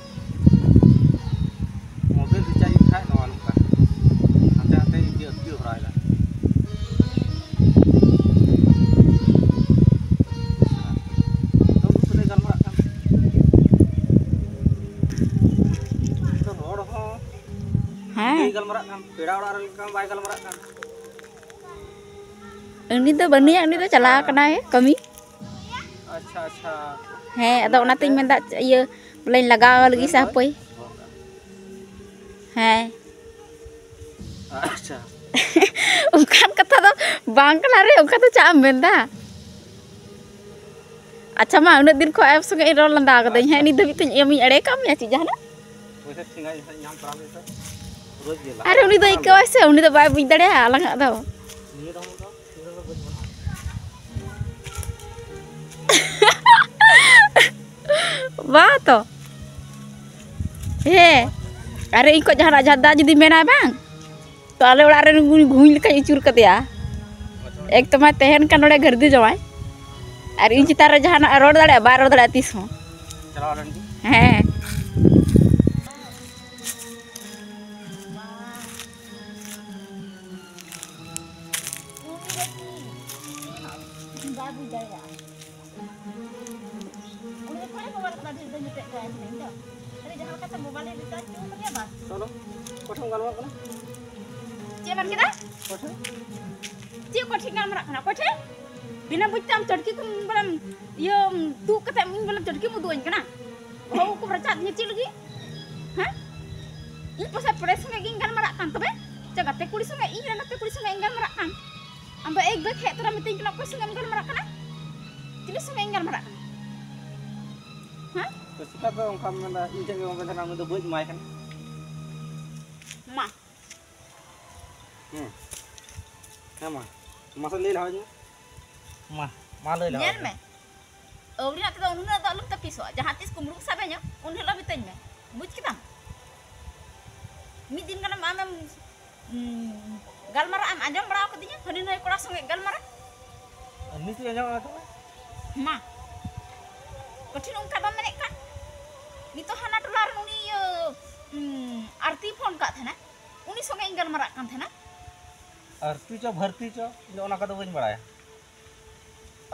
ᱢᱳᱵᱟᱭᱤᱞ ᱨᱤᱪᱟᱨᱡᱽ ᱞᱮᱠᱷᱟᱡ ᱱᱚᱣᱟ ᱱᱚᱝᱠᱟ ᱦᱟᱱᱛᱮ ᱱᱟᱛᱮ ᱤᱭᱟᱹ ᱟᱹᱛᱠᱤᱨ ᱦᱚᱨᱟᱭᱮᱫᱟ᱾ ᱛᱚ ᱩᱱᱠᱩ ᱥᱟᱛᱮ ᱜᱟᱞᱢᱟᱨᱟᱜ ᱠᱟᱱ᱾ ᱛᱚ ᱦᱚᱲ ᱦᱚᱸ ᱦᱮᱸ᱾ ᱵᱟᱭ ᱜᱟᱞᱢᱟᱨᱟᱜ ᱠᱟᱱ, ᱯᱮᱲᱟ ᱚᱲᱟᱜ ᱨᱮ ᱞᱮᱠᱟ ᱵᱟᱭ ᱜᱟᱞᱢᱟᱨᱟᱜ ᱠᱟᱱ᱾ ᱩᱱᱤ ᱫᱚ ᱵᱟᱹᱱᱩᱭᱟ, ᱩᱱᱤ ᱫᱚ ᱪᱟᱞᱟᱣ ᱟᱠᱟᱱᱟᱭ ᱠᱟᱹᱢᱤ᱾ ᱟᱪᱪᱷᱟ, ᱟᱪᱪᱷᱟ᱾ ᱦᱮᱸ, ᱟᱫᱚ ᱚᱱᱟᱛᱮᱧ ᱢᱮᱱᱫᱟ, ᱤᱭᱟᱹ, ᱵᱚᱞᱮᱧ ᱞᱟᱜᱟᱣ ᱞᱟᱹᱜᱤᱫ ᱥᱮ ᱦᱟᱯᱳᱭ᱾ ᱦᱮᱸ᱾ ᱟᱪᱪᱷᱟ᱾ ᱚᱱᱠᱟᱱ ᱠᱟᱛᱷᱟ ᱫᱚ ᱵᱟᱝ ᱠᱟᱱᱟ ᱨᱮ, ᱚᱱᱠᱟ ᱫᱚ ᱪᱮᱫ ᱮᱢ ᱢᱮᱱᱫᱟ? ᱟᱪᱪᱷᱟ ᱢᱟ, ᱩᱱᱟᱹᱜ ᱫᱤᱱ ᱠᱷᱚᱱ ᱟᱭᱳ ᱥᱚᱸᱜᱮ ᱤᱧ ᱨᱚᱲ ᱞᱟᱸᱫᱟ ᱠᱟᱹᱫᱟᱹᱧ, ᱦᱮᱸ, ᱟᱪᱪᱷᱟ᱾ ᱱᱤᱛ ᱫᱷᱟᱹᱵᱤᱡ ᱛᱚᱧ ᱮᱢᱤᱧ ᱮᱲᱮ ᱠᱟᱜ ᱢᱮᱭᱟ ᱪᱮᱫ ᱡᱟᱦᱟᱱᱟᱜ? ᱯᱚᱭᱥᱟ ᱴᱷᱮᱸᱜᱟ ᱧᱟᱢ ᱛᱚᱨᱟ ᱞᱮ ᱥᱮ ᱨᱳᱡᱽ ᱜᱮ ᱞᱟᱜᱟᱜ ᱟᱨᱮ ᱩᱱᱤ ᱫᱚ ᱠᱟᱱᱟ᱾ ᱟᱹᱭᱠᱟᱹᱣᱟᱭ ᱥᱮ, ᱩᱱᱤ ᱫᱚ ᱵᱟᱭ ᱵᱩᱡᱽ ᱫᱟᱲᱮᱭᱟᱜᱼᱟ ᱟᱞᱟᱝᱟᱜ ᱫᱚ᱾ ᱱᱤᱭᱟᱹ ᱫᱚ ᱵᱟᱝ ᱛᱚ᱾ ᱦᱮᱸ, ᱟᱨᱮ ᱤᱧ ᱠᱚ ᱡᱟᱦᱟᱱᱟᱜ ᱡᱟᱫᱟ ᱡᱩᱫᱤ ᱢᱮᱱᱟᱭ ᱵᱟᱝ, ᱛᱚ ᱟᱞᱮ ᱚᱲᱟᱜ ᱨᱮᱱ ᱩᱱᱤ ᱜᱷᱩᱧ ᱞᱮᱠᱟᱧ ᱟᱹᱪᱩᱨ ᱠᱟᱫᱮᱭᱟ᱾ ᱮᱠ ᱛᱚ ᱢᱟᱭ ᱛᱟᱦᱮᱱ ᱠᱟᱱ ᱱᱚᱰᱮ ᱜᱷᱟᱹᱨᱫᱤ ᱡᱟᱶᱟᱭ, ᱟᱨ ᱤᱧ ᱪᱮᱛᱟᱱ ᱨᱮ ᱡᱟᱦᱟᱱᱟᱜ ᱮ ᱨᱚᱲ ᱫᱟᱲᱮᱭᱟᱜᱼᱟ, ᱵᱟᱭ ᱨᱚᱲ ᱫᱟᱲᱮᱭᱟᱜᱼᱟ ᱛᱤᱥ ᱦᱚᱸ᱾ ᱪᱟᱞᱟᱣ ᱞᱮᱱ ᱜᱮ᱾ ᱦᱮᱸ᱾ ᱵᱟᱭ ᱵᱩᱡᱽ ᱫᱟᱲᱮᱭᱟᱜᱼᱟ᱾ ᱩᱱᱤ ᱫᱚ ᱚᱠᱟᱨᱮ ᱵᱟᱵᱟ ᱛᱟᱠᱚ ᱰᱷᱮᱨ ᱫᱚ ᱡᱚᱴᱮᱫ ᱠᱚᱣᱟᱭ ᱛᱟᱦᱮᱸᱫ ᱫᱚ? ᱡᱟᱦᱟᱸ ᱞᱮᱠᱟᱛᱮ ᱢᱳᱵᱟᱭᱤᱞ ᱨᱤᱪᱟᱨᱡᱽ ᱦᱚᱪᱚ ᱠᱟᱫᱮᱭᱟ ᱵᱟᱥ᱾ ᱪᱚᱞᱚ, ᱚᱠᱚᱭ ᱴᱷᱮᱱ ᱜᱟᱞᱢᱟᱨᱟᱜ ᱠᱟᱱᱟ? ᱪᱮᱫ ᱢᱮᱱ ᱠᱮᱫᱟ? ᱚᱠᱚᱭ ᱴᱷᱮᱱ? ᱪᱮᱫ ᱚᱠᱚᱭ ᱴᱷᱮᱱ ᱜᱟᱞᱢᱟᱨᱟᱜ ᱠᱟᱱᱟ? ᱚᱠᱚᱭ ᱴᱷᱮᱱ? ᱵᱤᱱᱟᱹ ᱵᱩᱡᱽ ᱛᱮ ᱟᱢ ᱪᱚᱴᱠᱤ ᱠᱚᱢ ᱵᱚᱞᱮᱢ ᱤᱭᱟᱹ ᱛᱩᱫ ᱠᱟᱛᱮ ᱤᱧ ᱵᱚᱞᱮ ᱪᱚᱴᱠᱤᱢ ᱩᱫᱩᱜ ᱟᱹᱧ ᱠᱟᱱᱟ? ᱵᱚᱦᱚᱜ ᱩᱵ ᱠᱚᱢ ᱨᱟᱪᱟᱜ ᱫᱤᱧᱟ ᱪᱮᱫ ᱞᱟᱹᱜᱤᱫ? ᱦᱮᱸ? ᱤᱧ ᱯᱟᱥᱮ ᱯᱮᱲᱮ ᱥᱚᱸᱜᱮ ᱜᱤᱧ ᱜᱟᱞᱢᱟᱨᱟᱜ ᱠᱟᱱ ᱛᱚᱵᱮ? ᱪᱮ ᱜᱟᱛᱮ ᱠᱩᱲᱤ ᱥᱚᱸᱜᱮ, ᱤᱧ ᱨᱮᱱ ᱜᱟᱛᱮ ᱠᱩᱲᱤ ᱥᱚᱸᱜᱮ ᱤᱧ ᱜᱟᱞᱢᱟᱨᱟᱜ ᱠᱟᱱ? ᱟᱢ ᱫᱚ ᱮᱠ ᱵᱮᱠ ᱦᱮᱡ ᱛᱚᱨᱟ ᱢᱤᱛᱟᱹᱧ ᱠᱟᱱᱟ, ᱚᱠᱚᱭ ᱥᱚᱸᱜᱮᱢ ᱜᱟᱞᱢᱟᱨᱟᱜ ᱠᱟᱱᱟ? ᱪᱤᱞᱤ ᱥᱚᱸᱜᱮ ᱤᱧ ᱜᱟᱞᱢᱟᱨᱟᱜ ᱠᱟᱱᱟ? ᱦᱮᱸ? ᱛᱚ ᱪᱤᱠᱟᱹᱛᱮ ᱚᱱᱠᱟᱢ ᱢᱮᱱᱫᱟ? ᱤᱧ ᱴᱷᱮᱱ ᱜᱮ ᱢᱳᱵᱟᱭᱤᱞ ᱛᱟᱦᱮᱱᱟ, ᱩᱱᱤ ᱫᱚ ᱵᱟᱹᱧ ᱮᱢᱟᱭ ᱠᱟᱱᱟ᱾ ᱢᱟ᱾ ᱦᱮᱸ᱾ ᱦᱮᱸ ᱢᱟ᱾ ᱢᱟᱥᱮ ᱞᱟᱹᱭ ᱞᱟᱦᱟᱧ ᱢᱮ᱾ ᱢᱟ, ᱢᱟ ᱞᱟᱹᱭ ᱞᱟᱦᱟ ᱧᱮᱞ ᱢᱮ᱾ ᱟᱹᱣᱲᱤ ᱱᱟᱜ ᱛᱮᱫᱚ ᱩᱱᱟᱹᱜ ᱫᱚ ᱟᱞᱚᱢ ᱛᱟᱹᱯᱤᱥᱚᱜᱼᱟ᱾ ᱡᱟᱦᱟᱸ ᱛᱤᱥ ᱠᱩᱢᱵᱽᱲᱩ ᱠᱚ ᱥᱟᱵ ᱤᱧᱟ, ᱩᱱ ᱦᱤᱞᱳᱜ ᱢᱤᱛᱟᱹᱧ ᱢᱮ᱾ ᱵᱩᱡᱽ ᱠᱮᱫᱟᱢ? ᱢᱤᱫ ᱫᱤᱱ ᱜᱟᱱᱮᱢ ᱟᱢᱮᱢ, ᱩᱸ, ᱜᱟᱞᱢᱟᱨᱟᱜ ᱮᱢ ᱟᱸᱡᱚᱢ ᱵᱟᱲᱟ ᱟᱠᱟᱫᱤᱧᱟ? ᱦᱟᱹᱱᱤ ᱱᱟᱹᱭ ᱠᱚᱲᱟ ᱥᱚᱸᱜᱮ ᱜᱟᱞᱢᱟᱨᱟᱜ᱾ ᱟᱨ ᱱᱤᱛ ᱤᱧ ᱟᱸᱡᱚᱢ ᱮᱫᱟ ᱛᱚᱵᱮ? ᱢᱟ᱾ ᱠᱚᱴᱷᱤᱱ ᱚᱱᱠᱟ ᱵᱟᱢ ᱢᱮᱱᱮᱫ ᱠᱟᱱ? ᱱᱤᱛᱚᱜ ᱦᱟᱱᱟ ᱴᱚᱞᱟ ᱨᱮᱱ ᱩᱱᱤ ᱤᱭᱟᱹ, ᱩᱸ, ᱟᱨᱛᱤ ᱯᱷᱳᱱ ᱠᱟᱜ ᱛᱟᱦᱮᱱᱟ᱾ ᱩᱱᱤ ᱥᱚᱸᱜᱮ ᱤᱧ ᱜᱟᱞᱢᱟᱨᱟᱜ ᱠᱟᱱ ᱛᱟᱦᱮᱱᱟ᱾ ᱟᱨᱛᱤ ᱪᱚ ᱵᱷᱟᱨᱛᱤ ᱪᱚ, ᱤᱧ ᱫᱚ ᱚᱱᱟ ᱠᱚᱫᱚ ᱵᱟᱹᱧ ᱵᱟᱲᱟᱭᱟ᱾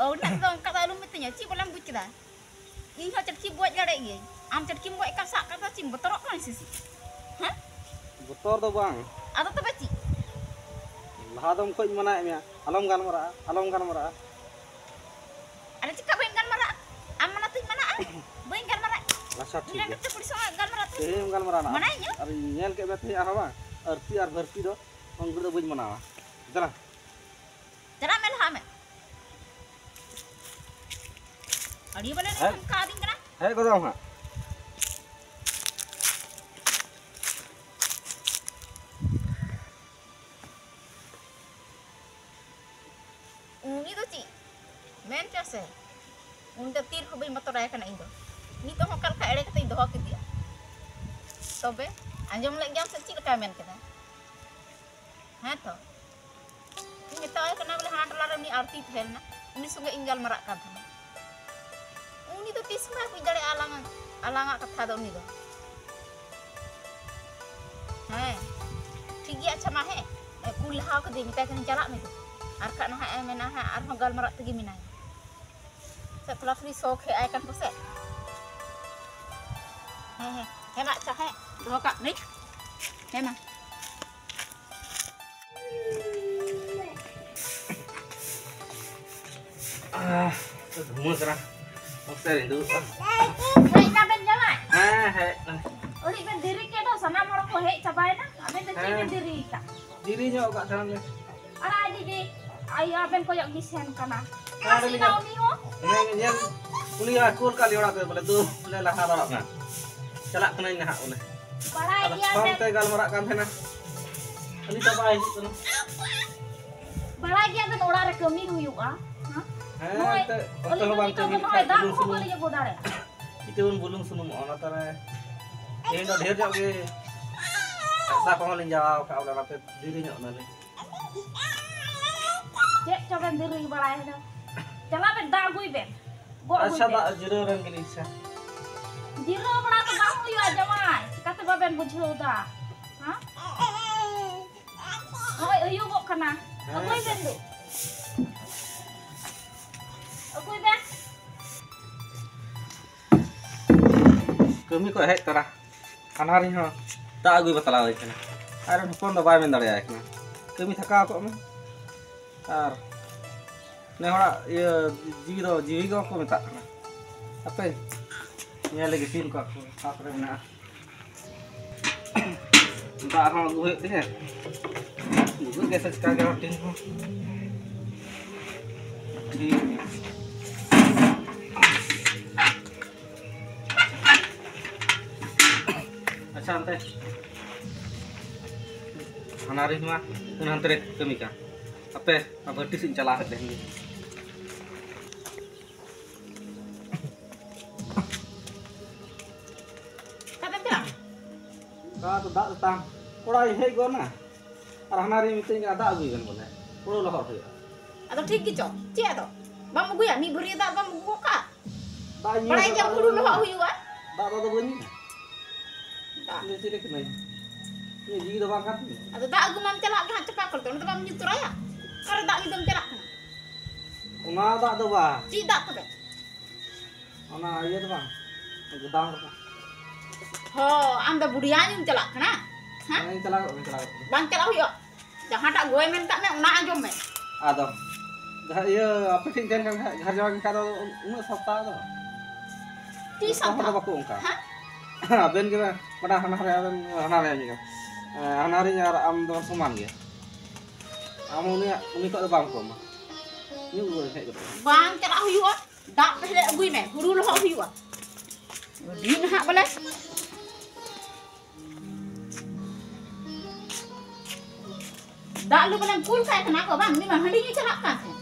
ᱚ, ᱩᱱᱟᱹᱜ ᱫᱚ ᱚᱱᱠᱟ ᱫᱚ ᱟᱞᱚᱢ ᱢᱤᱛᱟᱹᱧᱟ᱾ ᱪᱮᱫ ᱵᱚᱞᱮᱢ ᱵᱩᱡᱽ ᱠᱮᱫᱟ? ᱤᱧ ᱦᱚᱸ ᱪᱟᱹᱴᱠᱤ ᱜᱚᱡ ᱫᱟᱲᱮᱭᱟᱜ ᱜᱤᱭᱟᱹᱧ᱾ ᱟᱢ ᱪᱟᱹᱴᱠᱤᱢ ᱜᱚᱡ ᱠᱟᱜ ᱥᱟᱵ ᱠᱟᱜ ᱫᱚ ᱪᱮᱫ ᱮᱢ ᱵᱚᱛᱚᱨᱚᱜ ᱠᱟᱱᱟ ᱥᱮ ᱪᱮᱫ? ᱦᱮᱸ? ᱵᱚᱛᱚᱨ ᱫᱚ ᱵᱟᱝ᱾ ᱟᱫᱚ ᱛᱚᱵᱮ ᱪᱮᱫ? ᱞᱟᱦᱟ ᱫᱚᱢ ᱠᱷᱚᱡ ᱤᱧ ᱢᱟᱱᱟᱭᱮᱫ ᱢᱮᱭᱟ, ᱟᱞᱚᱢ ᱜᱟᱞᱢᱟᱨᱟᱜᱼᱟ, ᱟᱞᱚᱢ ᱜᱟᱞᱢᱟᱨᱟᱜᱼᱟ᱾ ᱟᱨᱮ ᱪᱮᱠᱟ ᱵᱟᱹᱧ ᱜᱟᱞᱢᱟᱨᱟᱜᱼᱟ? ᱟᱢ ᱢᱟᱱᱟ ᱛᱤᱧ ᱢᱟᱱᱟᱜᱼᱟ? ᱵᱟᱹᱧ ᱜᱟᱞᱢᱟᱨᱟᱜ᱾ ᱟᱪᱪᱷᱟ, ᱴᱷᱤᱠ ᱤᱧ ᱜᱮᱭᱟ᱾ ᱨᱮᱱ ᱪᱮᱫ ᱠᱩᱲᱤ ᱥᱟᱶ ᱜᱟᱞᱢᱟᱨᱟᱜ ᱛᱮ? ᱛᱮᱦᱮᱧ ᱮᱢ ᱜᱟᱞᱢᱟᱨᱟᱜᱼᱟ ᱱᱟᱜ᱾ ᱢᱟᱱᱟᱭᱤᱧᱟᱹ? ᱟᱨ ᱤᱧ ᱧᱮᱞ ᱠᱮᱫ ᱢᱮᱭᱟ ᱛᱮᱦᱮᱧ ᱟᱨᱦᱚᱸ ᱵᱟᱝ? ᱟᱨᱛᱤ ᱟᱨ ᱵᱷᱟᱨᱛᱤ ᱫᱚ ᱩᱱᱠᱩ ᱫᱚ ᱵᱟᱹᱧ ᱢᱟᱱᱟᱣᱟ᱾ ᱫᱮᱞᱟ᱾ ᱪᱟᱞᱟᱜ ᱢᱮ, ᱞᱟᱦᱟᱜ ᱢᱮ᱾ ᱟᱹᱰᱤ ᱵᱚᱞᱮ ᱦᱮᱸ? ᱱᱚᱝᱠᱟ ᱟᱹᱫᱤᱧ ᱠᱟᱱᱟ᱾ ᱦᱮᱡ ᱜᱚᱫᱚᱜ ᱟᱢ ᱦᱟᱸᱜ᱾ ᱩᱱᱤ ᱫᱚ ᱪᱮᱫ ᱢᱮᱱ ᱪᱚ ᱥᱮ, ᱩᱱᱤ ᱫᱚ ᱛᱤ ᱨᱮᱦᱚᱸ ᱵᱟᱹᱧ ᱵᱚᱛᱚᱨᱟᱭ ᱠᱟᱱᱟ ᱤᱧ ᱫᱚ᱾ ᱱᱤᱛᱚᱜ ᱦᱚᱸ ᱚᱠᱟ ᱞᱮᱠᱟ ᱮᱲᱮ ᱠᱟᱛᱮᱧ ᱫᱚᱦᱚ ᱠᱮᱫᱮᱭᱟ᱾ ᱛᱚᱵᱮ ᱟᱸᱡᱚᱢ ᱞᱮᱫ ᱜᱮᱭᱟᱢ ᱥᱮ ᱪᱮᱫ ᱞᱮᱠᱟᱭ ᱢᱮᱱ ᱠᱮᱫᱟ? ᱦᱮᱸ ᱛᱚ, ᱤᱧ ᱢᱮᱛᱟᱣᱟᱭ ᱠᱟᱱᱟ ᱵᱚᱞᱮ ᱦᱟᱱᱟ ᱴᱚᱞᱟ ᱨᱮ ᱩᱱᱤ ᱟᱨᱛᱤ ᱛᱟᱦᱮᱸ ᱞᱮᱱᱟ, ᱩᱱᱤ ᱥᱚᱸᱜᱮ ᱤᱧ ᱜᱟᱞᱢᱟᱨᱟᱜ ᱠᱟᱱ ᱛᱟᱦᱮᱱᱟ᱾ ᱩᱱᱤ ᱫᱚ ᱛᱤᱥ ᱦᱚᱸ ᱵᱟᱭ ᱵᱩᱡᱽ ᱫᱟᱲᱮᱭᱟᱜᱼᱟ ᱟᱞᱟᱝ, ᱟᱞᱟᱝᱟᱜ ᱠᱟᱛᱷᱟ ᱫᱚ ᱩᱱᱤ ᱫᱚ᱾ ᱦᱮᱸ, ᱴᱷᱤᱠ ᱜᱮᱭᱟ, ᱟᱪᱪᱷᱟ ᱢᱟ ᱦᱮᱸ, ᱠᱩᱞ ᱞᱟᱦᱟ ᱠᱟᱫᱮᱭᱟᱹᱧ, ᱢᱮᱛᱟᱭ ᱠᱟᱹᱱᱟᱹᱧ ᱪᱟᱞᱟᱜ ᱢᱮ ᱛᱚ᱾ ᱟᱨ ᱠᱷᱟᱡ ᱱᱟᱦᱟᱜ ᱮ ᱢᱮᱱᱟ ᱦᱟᱸᱜ ᱟᱨᱦᱚᱸ ᱜᱟᱞᱢᱟᱨᱟᱜ ᱛᱮᱜᱮ ᱢᱮᱱᱟᱭᱟ᱾ ᱥᱮ ᱛᱷᱚᱲᱟ ᱛᱷᱚᱲᱤ ᱥᱚᱠ ᱦᱮᱡ ᱟᱭ ᱠᱟᱱ ᱯᱟᱥᱮᱡ᱾ ᱦᱮᱸ, ᱦᱮᱸ, ᱦᱮᱸ, ᱢᱟ, ᱟᱪᱪᱷᱟ, ᱦᱮᱸ, ᱫᱚᱦᱚ ᱠᱟᱜ ᱠᱟᱹᱱᱟᱹᱧ᱾ ᱦᱮᱸ, ᱢᱟ᱾ ᱟᱦ, ᱛᱚ ᱫᱷᱩᱢᱟᱹ ᱠᱟᱱᱟ᱾ ᱚᱠᱛᱮ ᱨᱤᱧ ᱫᱩᱲᱩᱵᱼᱟ᱾ ᱦᱮᱡ ᱱᱟᱵᱮᱱ ᱡᱟᱶᱟᱭ? ᱦᱮᱸ, ᱦᱮᱡ ᱱᱟ᱾ ᱟᱹᱰᱤ ᱵᱮᱱ ᱫᱮᱨᱤ ᱠᱮᱫ ᱫᱚ, ᱥᱟᱱᱟᱢ ᱦᱚᱲ ᱠᱚ ᱦᱮᱡ ᱪᱟᱵᱟᱭᱮᱱᱟ᱾ ᱟᱵᱮᱱ ᱫᱚ ᱪᱮᱫ ᱵᱮᱱ ᱦᱮᱸ᱾ ᱫᱮᱨᱤ ᱟᱠᱟᱫ? ᱫᱮᱨᱤ ᱧᱚᱜ ᱟᱠᱟᱫ ᱛᱟᱦᱮᱱ ᱞᱮ᱾ ᱟᱨ ᱟᱡ ᱫᱤᱫᱤ, ᱟᱭᱳ ᱟᱵᱮᱱ ᱠᱚᱭᱚᱜ ᱜᱮ ᱥᱮᱱ ᱠᱟᱱᱟ᱾ ᱦᱮᱸ, ᱚᱠᱟ ᱥᱮᱫ ᱚᱸᱰᱮ ᱱᱟ ᱜᱮ᱾ ᱩᱱᱤ ᱦᱚᱸ? ᱦᱮᱸ, ᱧᱮᱞ, ᱩᱱᱤ ᱦᱚᱸ ᱠᱩᱞ ᱠᱟᱜ ᱞᱮ ᱚᱲᱟᱜ ᱛᱮ, ᱵᱚᱞᱮ, ᱫᱩ, ᱞᱮ ᱞᱟᱦᱟ ᱫᱟᱲᱟᱜ ᱢᱮ᱾ ᱪᱟᱞᱟᱜ ᱠᱟᱹᱱᱟᱹᱧ ᱱᱟᱦᱟᱜ, ᱵᱚᱞᱮ᱾ ᱵᱟᱲᱟᱭ ᱟᱫᱚ ᱜᱮᱭᱟ ᱯᱷᱳᱱ ᱵᱮᱱ᱾ ᱛᱮ ᱜᱟᱞᱢᱟᱨᱟᱜ ᱠᱟᱱ ᱛᱟᱦᱮᱱᱟ᱾ ᱩᱱᱤ ᱫᱚ ᱵᱟᱭ ᱦᱤᱡᱩᱜ ᱠᱟᱱᱟ᱾ ᱵᱟᱲᱟᱭ ᱜᱮᱭᱟ ᱵᱮᱱ ᱚᱲᱟᱜ ᱨᱮ ᱠᱟᱹᱢᱤ ᱦᱩᱭᱩᱜᱼᱟ᱾ ᱦᱮᱸ? ᱦᱮᱸ, ᱱᱚᱜᱼᱚᱭ ᱮᱱᱛᱮ ᱚᱠᱛᱚ ᱟᱹᱞᱤᱧ ᱦᱚᱸ ᱵᱟᱝ ᱞᱤᱧ ᱠᱟᱹᱢᱤ ᱠᱟᱹᱢᱤ ᱞᱮᱠᱷᱟᱡ ᱱᱚᱜᱼᱚᱭ ᱫᱟᱜ ᱵᱩᱞᱩᱝ ᱠᱚᱦᱚᱸ ᱥᱩᱱᱩᱢ᱾ ᱵᱟᱹᱞᱤᱧ ᱟᱹᱜᱩ ᱫᱟᱲᱮᱭᱟᱜᱼᱟ᱾ ᱪᱤᱛᱟᱹ ᱵᱚᱱ ᱵᱩᱞᱩᱝ ᱥᱩᱱᱩᱢᱚᱜᱼᱟ, ᱚᱱᱟ ᱛᱟᱦᱞᱮ ᱛᱮᱦᱮᱧ ᱫᱚ ᱰᱷᱮᱨ ᱧᱚᱜ ᱜᱮ ᱦᱟᱥᱟ ᱠᱚᱦᱚᱸ ᱞᱤᱧ ᱡᱟᱣᱟᱣ ᱠᱟᱜᱼᱟ, ᱵᱚᱞᱮ ᱚᱱᱟᱛᱮ ᱫᱮᱨᱤ ᱧᱚᱜ ᱱᱟᱞᱤᱧ᱾ ᱪᱮᱫ ᱪᱚ ᱵᱮᱱ ᱫᱮᱨᱤ ᱵᱟᱲᱟᱭᱮᱱᱟ᱾ ᱪᱟᱞᱟᱜ ᱵᱮᱱ, ᱫᱟᱜ ᱟᱹᱜᱩᱭ ᱵᱮᱱ᱾ ᱜᱚᱜ ᱟᱹᱜᱩᱭ ᱟᱪᱪᱷᱟ, ᱵᱮᱱ᱾ ᱫᱟᱜ ᱡᱤᱨᱟᱹᱣ ᱞᱮᱱ ᱜᱮᱞᱤᱧ ᱥᱮ᱾ ᱡᱤᱨᱟᱹᱣ ᱵᱟᱲᱟ ᱫᱚ ᱵᱟᱝ ᱦᱩᱭᱩᱜᱼᱟ, ᱡᱟᱶᱟᱭ᱾ ᱪᱤᱠᱟᱹᱛᱮ ᱵᱟᱵᱮᱱ ᱵᱩᱡᱷᱟᱹᱣ ᱫᱟ? ᱦᱮᱸ? ᱱᱚᱜᱼᱚᱭ ᱟᱹᱭᱩᱵᱚᱜ ᱠᱟᱱᱟ᱾ ᱦᱮᱸ, ᱟᱹᱜᱩᱭ ᱵᱮᱱ ᱫᱩ᱾ ᱟᱹᱜᱩᱭ ᱵᱮᱱ᱾ ᱠᱟᱹᱢᱤ ᱠᱚ ᱦᱮᱡ ᱛᱚᱨᱟ ᱦᱟᱱᱦᱟᱨᱤᱧ ᱦᱚᱸ ᱫᱟᱜ ᱟᱹᱜᱩᱭ ᱵᱟᱛᱞᱟᱣ ᱦᱩᱭ ᱠᱟᱱᱟ᱾ ᱟᱨ ᱦᱚᱯᱚᱱ ᱫᱚ ᱵᱟᱭ ᱢᱮᱱ ᱫᱟᱲᱮᱭᱟᱭ ᱠᱟᱱᱟ, "ᱠᱟᱹᱢᱤ ᱛᱷᱟᱠᱟᱣ ᱠᱚᱜ ᱢᱮ᱾" ᱟᱨ ᱱᱮ ᱦᱚᱲᱟᱜ ᱤᱭᱟᱹ ᱡᱤᱣᱤ ᱫᱚ ᱡᱤᱣᱤ ᱜᱮ ᱵᱟᱠᱚ ᱢᱮᱛᱟᱜ ᱠᱟᱱᱟ᱾ ᱦᱟᱯᱮ ᱧᱮᱞ ᱞᱮᱜᱮ ᱥᱤᱢ ᱠᱚ ᱟᱠᱚ ᱚᱠᱟ ᱠᱚᱨᱮ ᱢᱮᱱᱟᱜᱼᱟ᱾ ᱫᱟᱜ ᱦᱚᱸ ᱟᱹᱜᱩ ᱦᱩᱭᱩᱜ ᱛᱤᱧᱟᱹ᱾ ᱜᱩᱡᱩᱜ ᱜᱮᱥᱮ ᱪᱤᱠᱟ ᱜᱮ ᱦᱟᱹᱴᱤᱧ ᱦᱚᱸ᱾ ᱴᱷᱤᱠ ᱜᱮᱭᱟ᱾ ᱟᱪᱪᱷᱟ, ᱚᱱᱛᱮ ᱦᱟᱱᱟ ᱨᱤᱧ ᱢᱟ ᱦᱟᱱᱛᱮ ᱨᱮ ᱠᱟᱹᱢᱤ ᱠᱟᱱ᱾ ᱦᱟᱯᱮ, ᱚᱱᱟ ᱵᱷᱟᱹᱴᱤ ᱥᱮᱫ ᱤᱧ ᱪᱟᱞᱟᱣ ᱦᱮᱡ ᱞᱮᱱ ᱜᱮ᱾ ᱚᱠᱟᱛᱮᱢ ᱪᱟᱞᱟᱜᱼᱟ? ᱚᱠᱟ ᱫᱚ ᱫᱟᱜ ᱛᱮᱛᱟᱝ᱾ ᱚᱲᱟᱜ ᱤᱧ ᱦᱮᱡ ᱜᱚᱫ ᱱᱟ᱾ ᱟᱨ ᱦᱟᱱᱟ ᱨᱤᱧ ᱢᱮᱛᱟᱹᱧ ᱠᱟᱱᱟ, "ᱫᱟᱜ ᱟᱹᱜᱩᱭ ᱵᱮᱱ ᱵᱚᱞᱮ, ᱦᱩᱲᱩ ᱞᱚᱦᱚᱫ ᱦᱩᱭᱩᱜᱼᱟ᱾" ᱟᱫᱚ ᱴᱷᱤᱠ ᱜᱮᱪᱚ, ᱪᱮᱫ ᱟᱫᱚ? ᱵᱟᱢ ᱟᱹᱜᱩᱭᱟ? ᱢᱤᱫ ᱵᱷᱟᱹᱨᱭᱟᱹ ᱫᱟᱜ ᱵᱟᱢ ᱟᱹᱜᱩ ᱜᱚᱫ ᱠᱟᱜᱼᱟ? ᱫᱟᱜ ᱤᱧ ᱧᱩᱭᱟ ᱵᱟᱲᱟᱭ ᱥᱮ ᱜᱮᱭᱟᱢ ᱫᱟᱜ ᱦᱩᱲᱩ ᱫᱚ ᱞᱚᱦᱚᱫ ᱵᱟᱹᱧ ᱦᱩᱭᱩᱜᱼᱟ᱾ ᱫᱟᱜ ᱫᱚ ᱟᱫᱚ ᱵᱟᱹᱧ ᱧᱩᱭᱟ᱾ ᱫᱟᱜ᱾ ᱤᱧ ᱫᱚ ᱪᱮᱫ ᱞᱮᱠᱟᱱᱟᱹᱧ? ᱤᱧᱟᱹᱜ ᱡᱤᱣᱤ ᱫᱚ ᱵᱟᱝ ᱠᱟᱱ ᱛᱤᱧᱟ᱾ ᱟᱫᱚ ᱫᱟᱜ ᱟᱹᱜᱩ ᱢᱟᱢ ᱪᱟᱞᱟᱜ ᱜᱮ ᱦᱟᱸᱜ ᱪᱟᱯᱟ ᱠᱚᱞ ᱛᱮ, ᱚᱸᱰᱮ ᱫᱚ ᱵᱟᱢ ᱧᱩ ᱛᱚᱨᱟᱭᱟ? ᱚᱠᱟᱨᱮ ᱫᱟᱜ ᱧᱩ ᱫᱚᱢ ᱪᱟᱞᱟᱜ ᱠᱟᱱᱟ? ᱚᱱᱟ ᱫᱟᱜ ᱫᱚ ᱵᱟᱝ᱾ ᱪᱮᱫ ᱫᱟᱜ ᱛᱚᱵᱮ? ᱚᱱᱟ ᱤᱭᱟᱹ ᱫᱚ ᱵᱟᱝ, ᱜᱩᱫᱟᱢ ᱨᱮ᱾ ᱦᱚ, ᱟᱢ ᱫᱚ ᱵᱩᱰᱷᱤᱭᱟ ᱧᱩᱢ ᱪᱟᱞᱟᱜ ᱠᱟᱱᱟ? ᱦᱮᱸ? ᱦᱮᱸ, ᱪᱟᱞᱟᱣ ᱠᱚᱜ ᱢᱮ, ᱪᱟᱞᱟᱣ ᱠᱚᱜ ᱢᱮ᱾ ᱵᱟᱝ ᱪᱟᱞᱟᱜ ᱦᱩᱭᱩᱜᱼᱟ᱾ ᱡᱟᱦᱟᱸᱴᱟᱜ ᱜᱚᱭ ᱢᱮᱱ ᱠᱟᱜ ᱢᱮ, ᱚᱱᱟ ᱟᱸᱡᱚᱢ ᱢᱮ᱾ ᱟᱫᱚ ᱡᱟᱦᱟᱸ ᱤᱭᱟᱹ ᱟᱯᱮ ᱴᱷᱮᱱ ᱛᱟᱦᱮᱱ ᱠᱟᱱ ᱠᱷᱟᱡ, ᱜᱷᱟᱨ ᱡᱟᱶᱟᱭ ᱠᱟᱱ ᱠᱷᱟᱡ ᱫᱚ ᱩᱱᱟᱹᱜ ᱥᱟᱯᱛᱟ ᱫᱚ ᱪᱮᱫ ᱡᱚᱛᱚ ᱦᱚᱲ ᱫᱚ ᱥᱟᱯᱛᱟ? ᱵᱟᱠᱚ ᱚᱱᱠᱟ᱾ ᱦᱮᱸ? ᱟᱵᱮᱱ ᱜᱮ ᱵᱮᱱ ᱦᱟᱱᱟ ᱨᱮ, ᱟᱵᱮᱱ ᱦᱟᱱᱟ ᱨᱮ ᱢᱤᱫ ᱦᱟᱱᱟ ᱨᱮ ᱟᱨ ᱟᱢ ᱫᱚ ᱥᱚᱢᱟᱱ ᱜᱮᱭᱟ᱾ ᱟᱢ ᱩᱱᱤᱭᱟᱜ, ᱩᱱᱤ ᱠᱷᱚᱡ ᱫᱚ ᱵᱟᱢ ᱠᱚᱢᱟ᱾ ᱧᱩ ᱟᱹᱜᱩ ᱦᱮᱡ ᱠᱟᱛᱮ᱾ ᱵᱟᱝ ᱪᱟᱞᱟᱜ ᱦᱩᱭᱩᱜᱼᱟ᱾ ᱫᱟᱜ ᱛᱟᱦᱞᱮ ᱟᱹᱜᱩᱭ ᱢᱮ, ᱦᱩᱲᱩ ᱞᱚᱦᱚᱫ ᱦᱩᱭᱩᱜᱼᱟ᱾ ᱟᱹᱰᱤ ᱱᱟᱦᱟᱜ ᱵᱚᱞᱮ᱾ ᱫᱟᱜ ᱞᱩ ᱵᱚᱞᱮᱢ ᱠᱩᱞ ᱠᱟᱭ ᱠᱟᱱᱟ ᱠᱚ ᱵᱟᱝ? ᱩᱱᱤ ᱢᱟ ᱦᱟᱺᱰᱤ ᱧᱩ ᱪᱟᱞᱟᱜ ᱠᱟᱱ ᱛᱟᱦᱮᱸᱫ᱾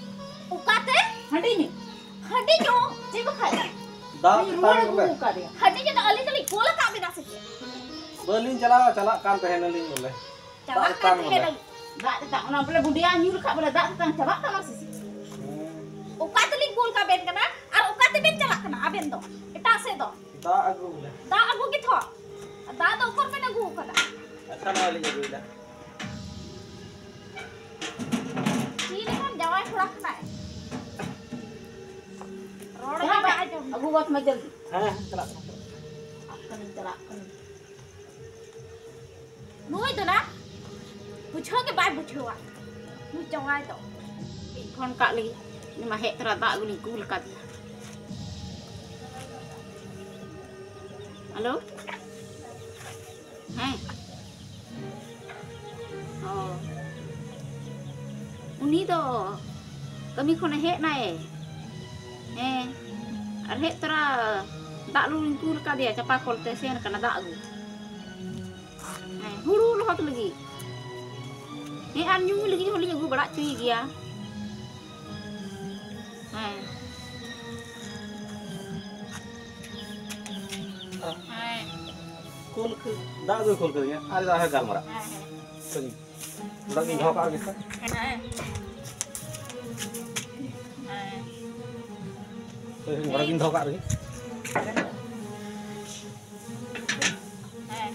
ᱚᱠᱟᱛᱮ? ᱦᱟᱺᱰᱤ ᱧᱩ᱾ ᱦᱟᱺᱰᱤ ᱧᱩ? ᱪᱮᱫ ᱵᱟᱠᱷᱟᱡ? ᱫᱟᱜ ᱩᱱᱤ ᱛᱮᱛᱟᱝ ᱨᱩᱣᱟᱹᱲ ᱟᱹᱜᱩ ᱵᱚᱞᱮ᱾ ᱠᱟᱫᱮᱭᱟ᱾ ᱦᱟᱺᱰᱤ ᱧᱩ ᱫᱚ ᱟᱹᱞᱤᱧ ᱫᱚᱞᱤᱧ ᱠᱩᱞ ᱟᱠᱟᱫ ᱵᱮᱱᱟ ᱥᱮ ᱪᱮᱫ? ᱵᱟᱹᱞᱤᱧ ᱪᱟᱞᱟᱣ, ᱪᱟᱞᱟᱜ ᱠᱟᱱ ᱛᱟᱦᱮᱱᱟᱞᱤᱧ ᱵᱚᱞᱮ᱾ ᱪᱟᱞᱟᱜ ᱫᱟᱜ ᱠᱟᱱ ᱛᱮᱛᱟᱝ ᱵᱚᱞᱮ᱾ ᱛᱟᱦᱮᱱᱟᱞᱤᱧ᱾ ᱫᱟᱜ ᱛᱮᱛᱟᱝ, ᱚᱱᱟ ᱵᱚᱞᱮ ᱵᱩᱰᱤᱭᱟ ᱧᱩ ᱞᱮᱠᱷᱟᱡ ᱵᱚᱞᱮ ᱫᱟᱜ ᱛᱮᱛᱟᱝ ᱪᱟᱵᱟᱜ ᱛᱟᱢᱟ ᱥᱮ ᱪᱮᱫ? ᱦᱮᱸ᱾ ᱚᱠᱟ ᱛᱮᱞᱤᱧ ᱠᱩᱞ ᱠᱟᱜ ᱵᱮᱱ ᱠᱟᱱᱟ ᱟᱨ ᱚᱠᱟ ᱛᱮᱵᱮᱱ ᱪᱟᱞᱟᱜ ᱠᱟᱱᱟ ᱟᱵᱮᱱ ᱫᱚ? ᱮᱴᱟᱜ ᱥᱮᱫ ᱫᱚ᱾ ᱫᱟᱜ ᱟᱹᱜᱩ ᱵᱚᱞᱮ᱾ ᱫᱟᱜ ᱟᱹᱜᱩ ᱜᱮ ᱛᱷᱚ᱾ ᱫᱟᱜ ᱫᱚ ᱚᱠᱚᱨ ᱵᱮᱱ ᱟᱹᱜᱩ ᱟᱠᱟᱫᱟ? ᱟᱪᱪᱷᱟ, ᱱᱚᱣᱟ ᱞᱤᱧ ᱟᱹᱜᱩᱭᱮᱫᱟ᱾ ᱪᱮᱫ ᱞᱮᱠᱟᱱ ᱡᱟᱶᱟᱭ ᱠᱚᱲᱟ ᱠᱟᱱᱟᱭ? ᱨᱚᱲ ᱜᱮ ᱪᱟᱞᱟᱜ ᱵᱟᱭ ᱢᱮ᱾ ᱟᱸᱡᱚᱢ᱾ ᱟᱹᱜᱩ ᱜᱚᱫ ᱢᱮ ᱡᱚᱞᱫᱤ᱾ ᱦᱮᱸ, ᱦᱮᱸ, ᱪᱟᱞᱟᱜ ᱠᱟᱱᱟ᱾ ᱪᱟᱞᱟᱜ ᱠᱟᱹᱱᱟᱹᱧ, ᱪᱟᱞᱟᱜ ᱠᱟᱹᱱᱟᱹᱧ᱾ ᱱᱩᱭ ᱫᱚ ᱱᱟ ᱵᱩᱡᱷᱟᱹᱣ ᱜᱮ ᱵᱟᱭ ᱵᱩᱡᱷᱟᱹᱣᱟ, ᱱᱩᱭ ᱡᱟᱶᱟᱭ ᱫᱚ᱾ ᱤᱧ ᱯᱷᱳᱱ ᱠᱟᱜ ᱞᱟᱹᱜᱤᱫ, ᱩᱱᱤ ᱢᱟ ᱦᱮᱡ ᱛᱚᱨᱟ ᱫᱟᱜ ᱟᱹᱜᱩ ᱞᱤᱧ ᱠᱩᱞ ᱠᱟᱫᱮᱭᱟ᱾ ᱦᱮᱞᱳ? ᱦᱮᱸ᱾ ᱚ᱾ ᱩᱱᱤ ᱫᱚ ᱠᱟᱹᱢᱤ ᱠᱷᱚᱱᱮ ᱦᱮᱡ ᱱᱟᱭ᱾ ᱦᱮᱸ᱾ ᱟᱨ ᱦᱮᱡ ᱛᱚᱨᱟ ᱫᱟᱜ ᱞᱩᱧ ᱠᱩᱞ ᱠᱟᱫᱮᱭᱟ, ᱪᱟᱯᱟ ᱠᱚᱞ ᱛᱮ ᱥᱮᱱ ᱠᱟᱱᱟ ᱫᱟᱜ ᱟᱹᱜᱩ᱾ ᱦᱮᱸ, ᱦᱩᱲᱩ ᱞᱚᱦᱚᱫ ᱞᱟᱹᱜᱤᱫ᱾ ᱦᱮᱸ, ᱟᱨ ᱧᱩ ᱞᱟᱹᱜᱤᱫ ᱦᱚᱸᱞᱤᱧ ᱟᱹᱜᱩ ᱵᱟᱲᱟ ᱦᱚᱪᱚᱭᱮ ᱜᱮᱭᱟ᱾ ᱦᱮᱸ᱾ ᱦᱮᱸ᱾ ᱠᱩᱞ ᱠᱮ-, ᱫᱟᱜ ᱫᱚᱭ ᱠᱩᱞ ᱠᱟᱫᱤᱧᱟ᱾ ᱟᱨ ᱫᱟᱜ ᱦᱚᱸ ᱜᱟᱞᱢᱟᱨᱟᱜ᱾ ᱦᱮᱸ, ᱦᱮᱸ᱾ ᱥᱟᱺᱜᱤᱧ᱾ ᱚᱲᱟᱜ ᱤᱧ ᱫᱚᱦᱚ ᱠᱟᱜ ᱜᱮ᱾ ᱦᱮᱸ᱾ ᱦᱮᱸ᱾ ᱦᱳᱭ, ᱦᱳᱭ, ᱚᱲᱟᱜ ᱤᱧ ᱫᱚᱦᱚ ᱠᱟᱜ ᱨᱮᱜᱮ᱾ ᱦᱮᱸ᱾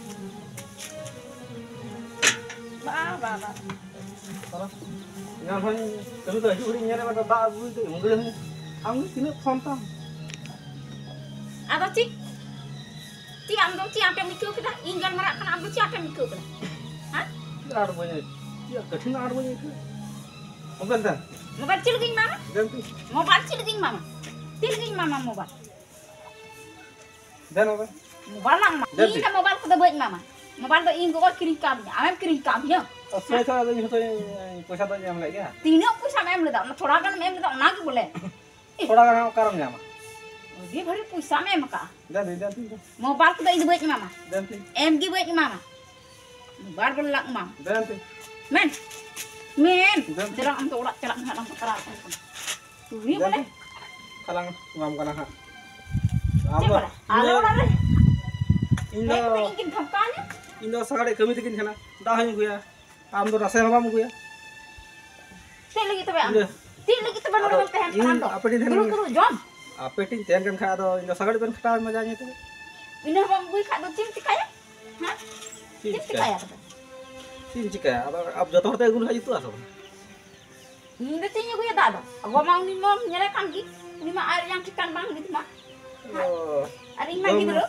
ᱵᱟ, ᱵᱟ, ᱵᱟ᱾ ᱛᱟᱦᱞᱮ ᱮᱱᱟᱱ ᱦᱚᱸᱧ ᱠᱟᱹᱢᱤ ᱠᱚ ᱦᱤᱡᱩᱜ ᱜᱷᱟᱹᱲᱤᱡ ᱧᱮᱞᱮᱫ ᱢᱮ, ᱫᱟᱜ ᱟᱹᱜᱩᱭ ᱛᱮ ᱢᱩᱸᱰᱟᱹ ᱦᱚᱸ᱾ ᱟᱢ ᱜᱮ ᱛᱤᱱᱟᱹᱜ ᱯᱷᱳᱱ ᱛᱟᱢ? ᱟᱫᱚ ᱪᱮᱫ? ᱪᱮᱫ ᱟᱢ ᱫᱚ ᱪᱮᱫ ᱟᱸᱴᱮᱢ ᱟᱹᱭᱠᱟᱹᱣ ᱠᱮᱫᱟ? ᱤᱧ ᱜᱟᱞᱢᱟᱨᱟᱜ ᱠᱟᱱᱟ, ᱟᱢ ᱫᱚ ᱪᱮᱫ ᱟᱸᱴᱮᱢ ᱟᱹᱭᱠᱟᱹᱣ ᱠᱮᱫᱟ? ᱦᱮᱸ? ᱪᱮᱫ ᱟᱸᱴ ᱵᱟᱹᱧ ᱟᱹᱭᱠᱟᱹᱣ, ᱪᱮᱫ ᱠᱟᱹᱴᱷᱤᱱ ᱟᱸᱴ ᱵᱟᱹᱧ ᱟᱹᱭᱠᱟᱹᱣ᱾ ᱢᱳᱵᱟᱭᱤᱞ ᱫᱮᱱ᱾ ᱢᱳᱵᱟᱭᱤᱞ ᱪᱮᱫ ᱞᱟᱹᱜᱤᱫ ᱤᱧ ᱮᱢᱟᱢᱟ? ᱫᱮᱱ ᱛᱤᱧ᱾ ᱢᱳᱵᱟᱭᱤᱞ ᱪᱮᱫ ᱞᱟᱹᱜᱤᱫ ᱤᱧ ᱮᱢᱟᱢᱟ? ᱪᱮᱫ ᱞᱟᱹᱜᱤᱫ ᱤᱧ ᱮᱢᱟᱢᱟ ᱢᱳᱵᱟᱭᱤᱞ? ᱫᱮᱱ ᱢᱳᱵᱟᱭᱤᱞ᱾ ᱢᱳᱵᱟᱭᱤᱞ ᱞᱟᱝ ᱮᱢᱟ᱾ ᱫᱮᱱ ᱤᱧ ᱛᱤᱧ᱾ ᱫᱚ ᱢᱳᱵᱟᱭᱤᱞ ᱠᱚᱫᱚ ᱵᱟᱹᱧ ᱮᱢᱟᱢᱟ᱾ ᱢᱳᱵᱟᱭᱤᱞ ᱫᱚ ᱤᱧ ᱜᱚᱜᱚᱭ ᱠᱤᱨᱤᱧ ᱠᱟᱣᱫᱤᱧᱟ᱾ ᱟᱢᱮᱢ ᱠᱤᱨᱤᱧ ᱠᱟᱣᱫᱤᱧᱟ? ᱚ, ᱥᱚᱭ ᱛᱚ, ᱟᱫᱚ ᱤᱧ ᱦᱚᱸᱛᱚ ᱯᱚᱭᱥᱟ ᱫᱚᱧ ᱮᱢ ᱞᱮᱫ ᱜᱮᱭᱟ᱾ ᱛᱤᱱᱟᱹᱜ ᱯᱚᱭᱥᱟᱢ ᱮᱢ ᱞᱮᱫᱟ? ᱚᱱᱟ ᱛᱷᱚᱲᱟ ᱜᱟᱱᱮᱢ ᱮᱢ ᱞᱮᱫᱟ, ᱚᱱᱟ ᱜᱮ ᱵᱚᱞᱮ᱾ ᱛᱷᱚᱲᱟ ᱜᱟᱱ ᱦᱚᱸ ᱚᱠᱟᱨᱮᱢ ᱧᱟᱢᱟ? ᱟᱹᱰᱤ ᱵᱷᱟᱹᱨᱤ ᱯᱚᱭᱥᱟᱢ ᱮᱢ ᱟᱠᱟᱫᱼᱟ᱾ ᱫᱮᱱ ᱛᱤᱧ, ᱫᱮᱱ ᱛᱤᱧ, ᱫᱮᱱ᱾ ᱢᱳᱵᱟᱭᱤᱞ ᱠᱚᱫᱚ ᱤᱧ ᱫᱚ ᱵᱟᱹᱧ ᱮᱢᱟᱢᱟ᱾ ᱫᱮᱱ ᱛᱤᱧ᱾ ᱮᱢ ᱜᱮ ᱵᱟᱹᱧ ᱮᱢᱟᱢᱟ᱾ ᱢᱳᱵᱟᱭᱤᱞ ᱵᱚᱞᱮ ᱞᱟᱝ ᱮᱢᱟᱢᱟ᱾ ᱫᱮᱱ ᱛᱤᱧ᱾ ᱢᱮᱱ᱾ ᱢᱮᱱ᱾ ᱫᱮᱱ ᱛᱤᱧ᱾ ᱫᱮᱞᱟ, ᱟᱢ ᱫᱚ ᱚᱲᱟᱜ ᱪᱟᱞᱟᱜ ᱢᱮ ᱦᱟᱸᱜ, ᱞᱟᱝ ᱯᱟᱛᱟᱨᱟ ᱟᱠᱟᱱ ᱠᱟᱱᱟ᱾ ᱛᱩᱭᱩ ᱫᱮᱱ ᱵᱚᱞᱮ᱾ ᱛᱤᱧ᱾ ᱠᱷᱟᱞᱟᱝ ᱮᱢᱟᱢ ᱠᱟᱱᱟ ᱦᱟᱸᱜ᱾ ᱟᱢ ᱪᱮᱫ ᱫᱚ, ᱵᱚᱞᱮ? ᱤᱧ ᱟᱞᱮ ᱫᱚ, ᱚᱲᱟᱜ ᱨᱮ ᱤᱧ ᱫᱚ, ᱦᱮᱡ ᱠᱟᱛᱮ ᱤᱧ ᱠᱤᱱ ᱫᱷᱟᱢᱠᱟᱣ ᱤᱧᱟ? ᱤᱧ ᱫᱚ ᱥᱟᱜᱟᱲ ᱠᱟᱹᱢᱤ ᱛᱮᱜᱤᱧ ᱪᱟᱞᱟᱜᱼᱟ, ᱫᱟᱜ ᱦᱚᱸᱧ ᱟᱹᱜᱩᱭᱟ᱾ ᱟᱢ ᱫᱚ ᱨᱟᱥᱮ ᱦᱚᱸ ᱵᱟᱢ ᱟᱹᱜᱩᱭᱟ᱾ ᱪᱮᱫ ᱞᱟᱹᱜᱤᱫ ᱛᱚᱵᱮ ᱟᱢ ᱫᱚ? ᱤᱭᱟᱹ᱾ ᱪᱮᱫ ᱞᱟᱹᱜᱤᱫ ᱛᱚᱵᱮ ᱱᱚᱰᱮ ᱟᱫᱚ ᱫᱚᱢ ᱛᱟᱦᱮᱱ ᱠᱟᱱᱟ ᱤᱧ ᱟᱢ ᱫᱚ? ᱟᱯᱮ ᱴᱷᱮᱱ ᱛᱟᱦᱮᱱ ᱫᱩᱲᱩᱵ ᱠᱟᱱᱟ᱾ ᱫᱩᱲᱩᱵ ᱡᱚᱢ? ᱟᱯᱮ ᱴᱷᱮᱱ ᱛᱟᱦᱮᱱ ᱠᱟᱱ ᱠᱷᱟᱡ ᱟᱫᱚ ᱤᱧ ᱫᱚ ᱥᱟᱜᱟᱲ ᱵᱮᱱ ᱠᱷᱟᱴᱟᱣ ᱢᱟᱡᱟ ᱧᱚᱜ ᱛᱮ᱾ ᱤᱱᱟᱹ ᱦᱚᱸ ᱵᱟᱢ ᱟᱹᱜᱩᱭ ᱠᱷᱟᱡ ᱫᱚ ᱪᱮᱫ ᱮᱢ ᱪᱤᱠᱟᱹᱭᱟ? ᱦᱮᱸ? ᱪᱮᱫ ᱪᱮᱫ ᱮᱢ ᱪᱤᱠᱟᱹᱭᱟ? ᱪᱤᱠᱟᱹᱭᱟ ᱛᱚᱵᱮ? ᱪᱮᱫ ᱮᱢ ᱪᱤᱠᱟᱹᱭᱟ? ᱟᱫᱚ ᱟᱵ-, ᱡᱚᱛᱚ ᱦᱚᱲ ᱛᱮ ᱟᱹᱜᱩ ᱞᱮᱠᱷᱟᱡ ᱡᱩᱛᱩᱜᱼᱟ ᱥᱮ ᱵᱟᱝ? ᱤᱧ ᱫᱚ ᱪᱮᱫ ᱤᱧ ᱟᱹᱜᱩᱭᱟ ᱫᱟᱜ ᱫᱚ? ᱟᱵᱚ ᱢᱟ ᱩᱱᱤ ᱢᱟᱢ ᱧᱮᱞᱮ ᱠᱟᱱ ᱜᱮ, ᱩᱱᱤ ᱢᱟ ᱟᱨ ᱤᱧᱟᱝ ᱴᱷᱤᱠᱟᱹᱱ ᱵᱟᱝ ᱦᱩᱭᱩᱜ ᱛᱟᱢᱟ᱾ ᱚ᱾ ᱟᱨ ᱤᱧ ᱢᱟ ᱡᱚᱢ ᱜᱤᱫᱽᱨᱟᱹ᱾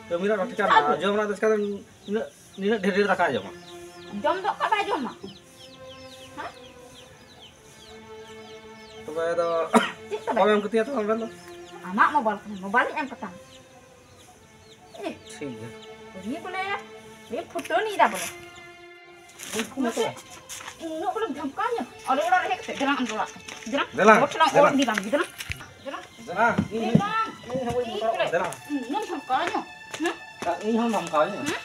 ᱠᱟᱹᱢᱤ ᱨᱮ ᱴᱷᱤᱠᱟᱹᱱ ᱪᱮᱫᱟᱜ ᱵᱟᱝ? ᱟᱹᱜᱩ? ᱡᱚᱢ ᱨᱮᱱᱟᱜ ᱫᱚ ᱪᱤᱠᱟᱹᱛᱮ ᱱᱤᱱᱟᱹᱜ, ᱱᱤᱱᱟᱹᱜ ᱰᱷᱮᱨ ᱰᱷᱮᱨ ᱫᱟᱠᱟ ᱡᱚᱢᱟ? ᱡᱚᱢ ᱫᱚ ᱚᱠᱟ ᱵᱟᱭ ᱡᱚᱢᱟ? ᱦᱮᱸ? ᱛᱚᱵᱮ ᱫᱚ ᱪᱮᱫ ᱛᱚᱵᱮ? ᱵᱟᱢ ᱮᱢ ᱠᱟᱹᱛᱤᱧᱟ ᱛᱚ ᱢᱳᱵᱟᱭᱤᱞ ᱫᱚ? ᱟᱢᱟᱜ ᱢᱳᱵᱟᱭᱤᱞ ᱠᱟᱱᱟ, ᱢᱳᱵᱟᱭᱤᱞ ᱤᱧ ᱮᱢ ᱠᱟᱛᱟᱢ᱾ ᱮ, ᱴᱷᱤᱠ ᱜᱮᱭᱟ᱾ ᱩᱱᱤ ᱵᱚᱞᱮ, ᱩᱱᱤ ᱯᱷᱩᱴᱟᱹᱱᱤ ᱫᱟ ᱵᱚᱞᱮ᱾ ᱩᱱᱠᱩ ᱢᱟᱥᱮ, ᱢᱟᱥᱮ᱾ ᱩᱱᱟᱹᱜ ᱵᱚᱞᱮ ᱫᱷᱟᱢᱠᱟᱣ ᱧᱚᱜ᱾ ᱟᱞᱮ ᱚᱲᱟᱜ ᱨᱮ ᱦᱮᱡ ᱠᱟᱛᱮ, ᱫᱮᱞᱟᱝ ᱟᱢ ᱫᱚ ᱚᱲᱟᱜ ᱠᱟᱱᱟ᱾ ᱫᱮᱞᱟᱝ᱾ ᱫᱮᱞᱟᱝ, ᱦᱚᱴ ᱞᱟᱝ ᱚᱲᱟᱜ ᱫᱮᱞᱟᱝ᱾ ᱤᱫᱤ ᱵᱟᱝ, ᱫᱮᱞᱟᱝ᱾ ᱫᱮᱞᱟᱝ᱾ ᱤᱧ ᱦᱚᱸ, ᱫᱮᱞᱟᱝ᱾ ᱤᱧ ᱦᱚᱸ ᱵᱟᱹᱧ ᱤᱧ ᱵᱚᱛᱚᱨᱚᱜ ᱠᱟᱱᱟ, ᱵᱚᱞᱮ, ᱫᱮᱞᱟᱝ᱾ ᱩᱱᱟᱹᱜ ᱫᱷᱟᱢᱠᱟᱣ ᱧᱚᱜ᱾ ᱦᱮᱸ? ᱤᱧ ᱦᱚᱸ ᱫᱷᱟᱢᱠᱟᱣ ᱧᱚᱜ᱾ ᱦᱮᱸ?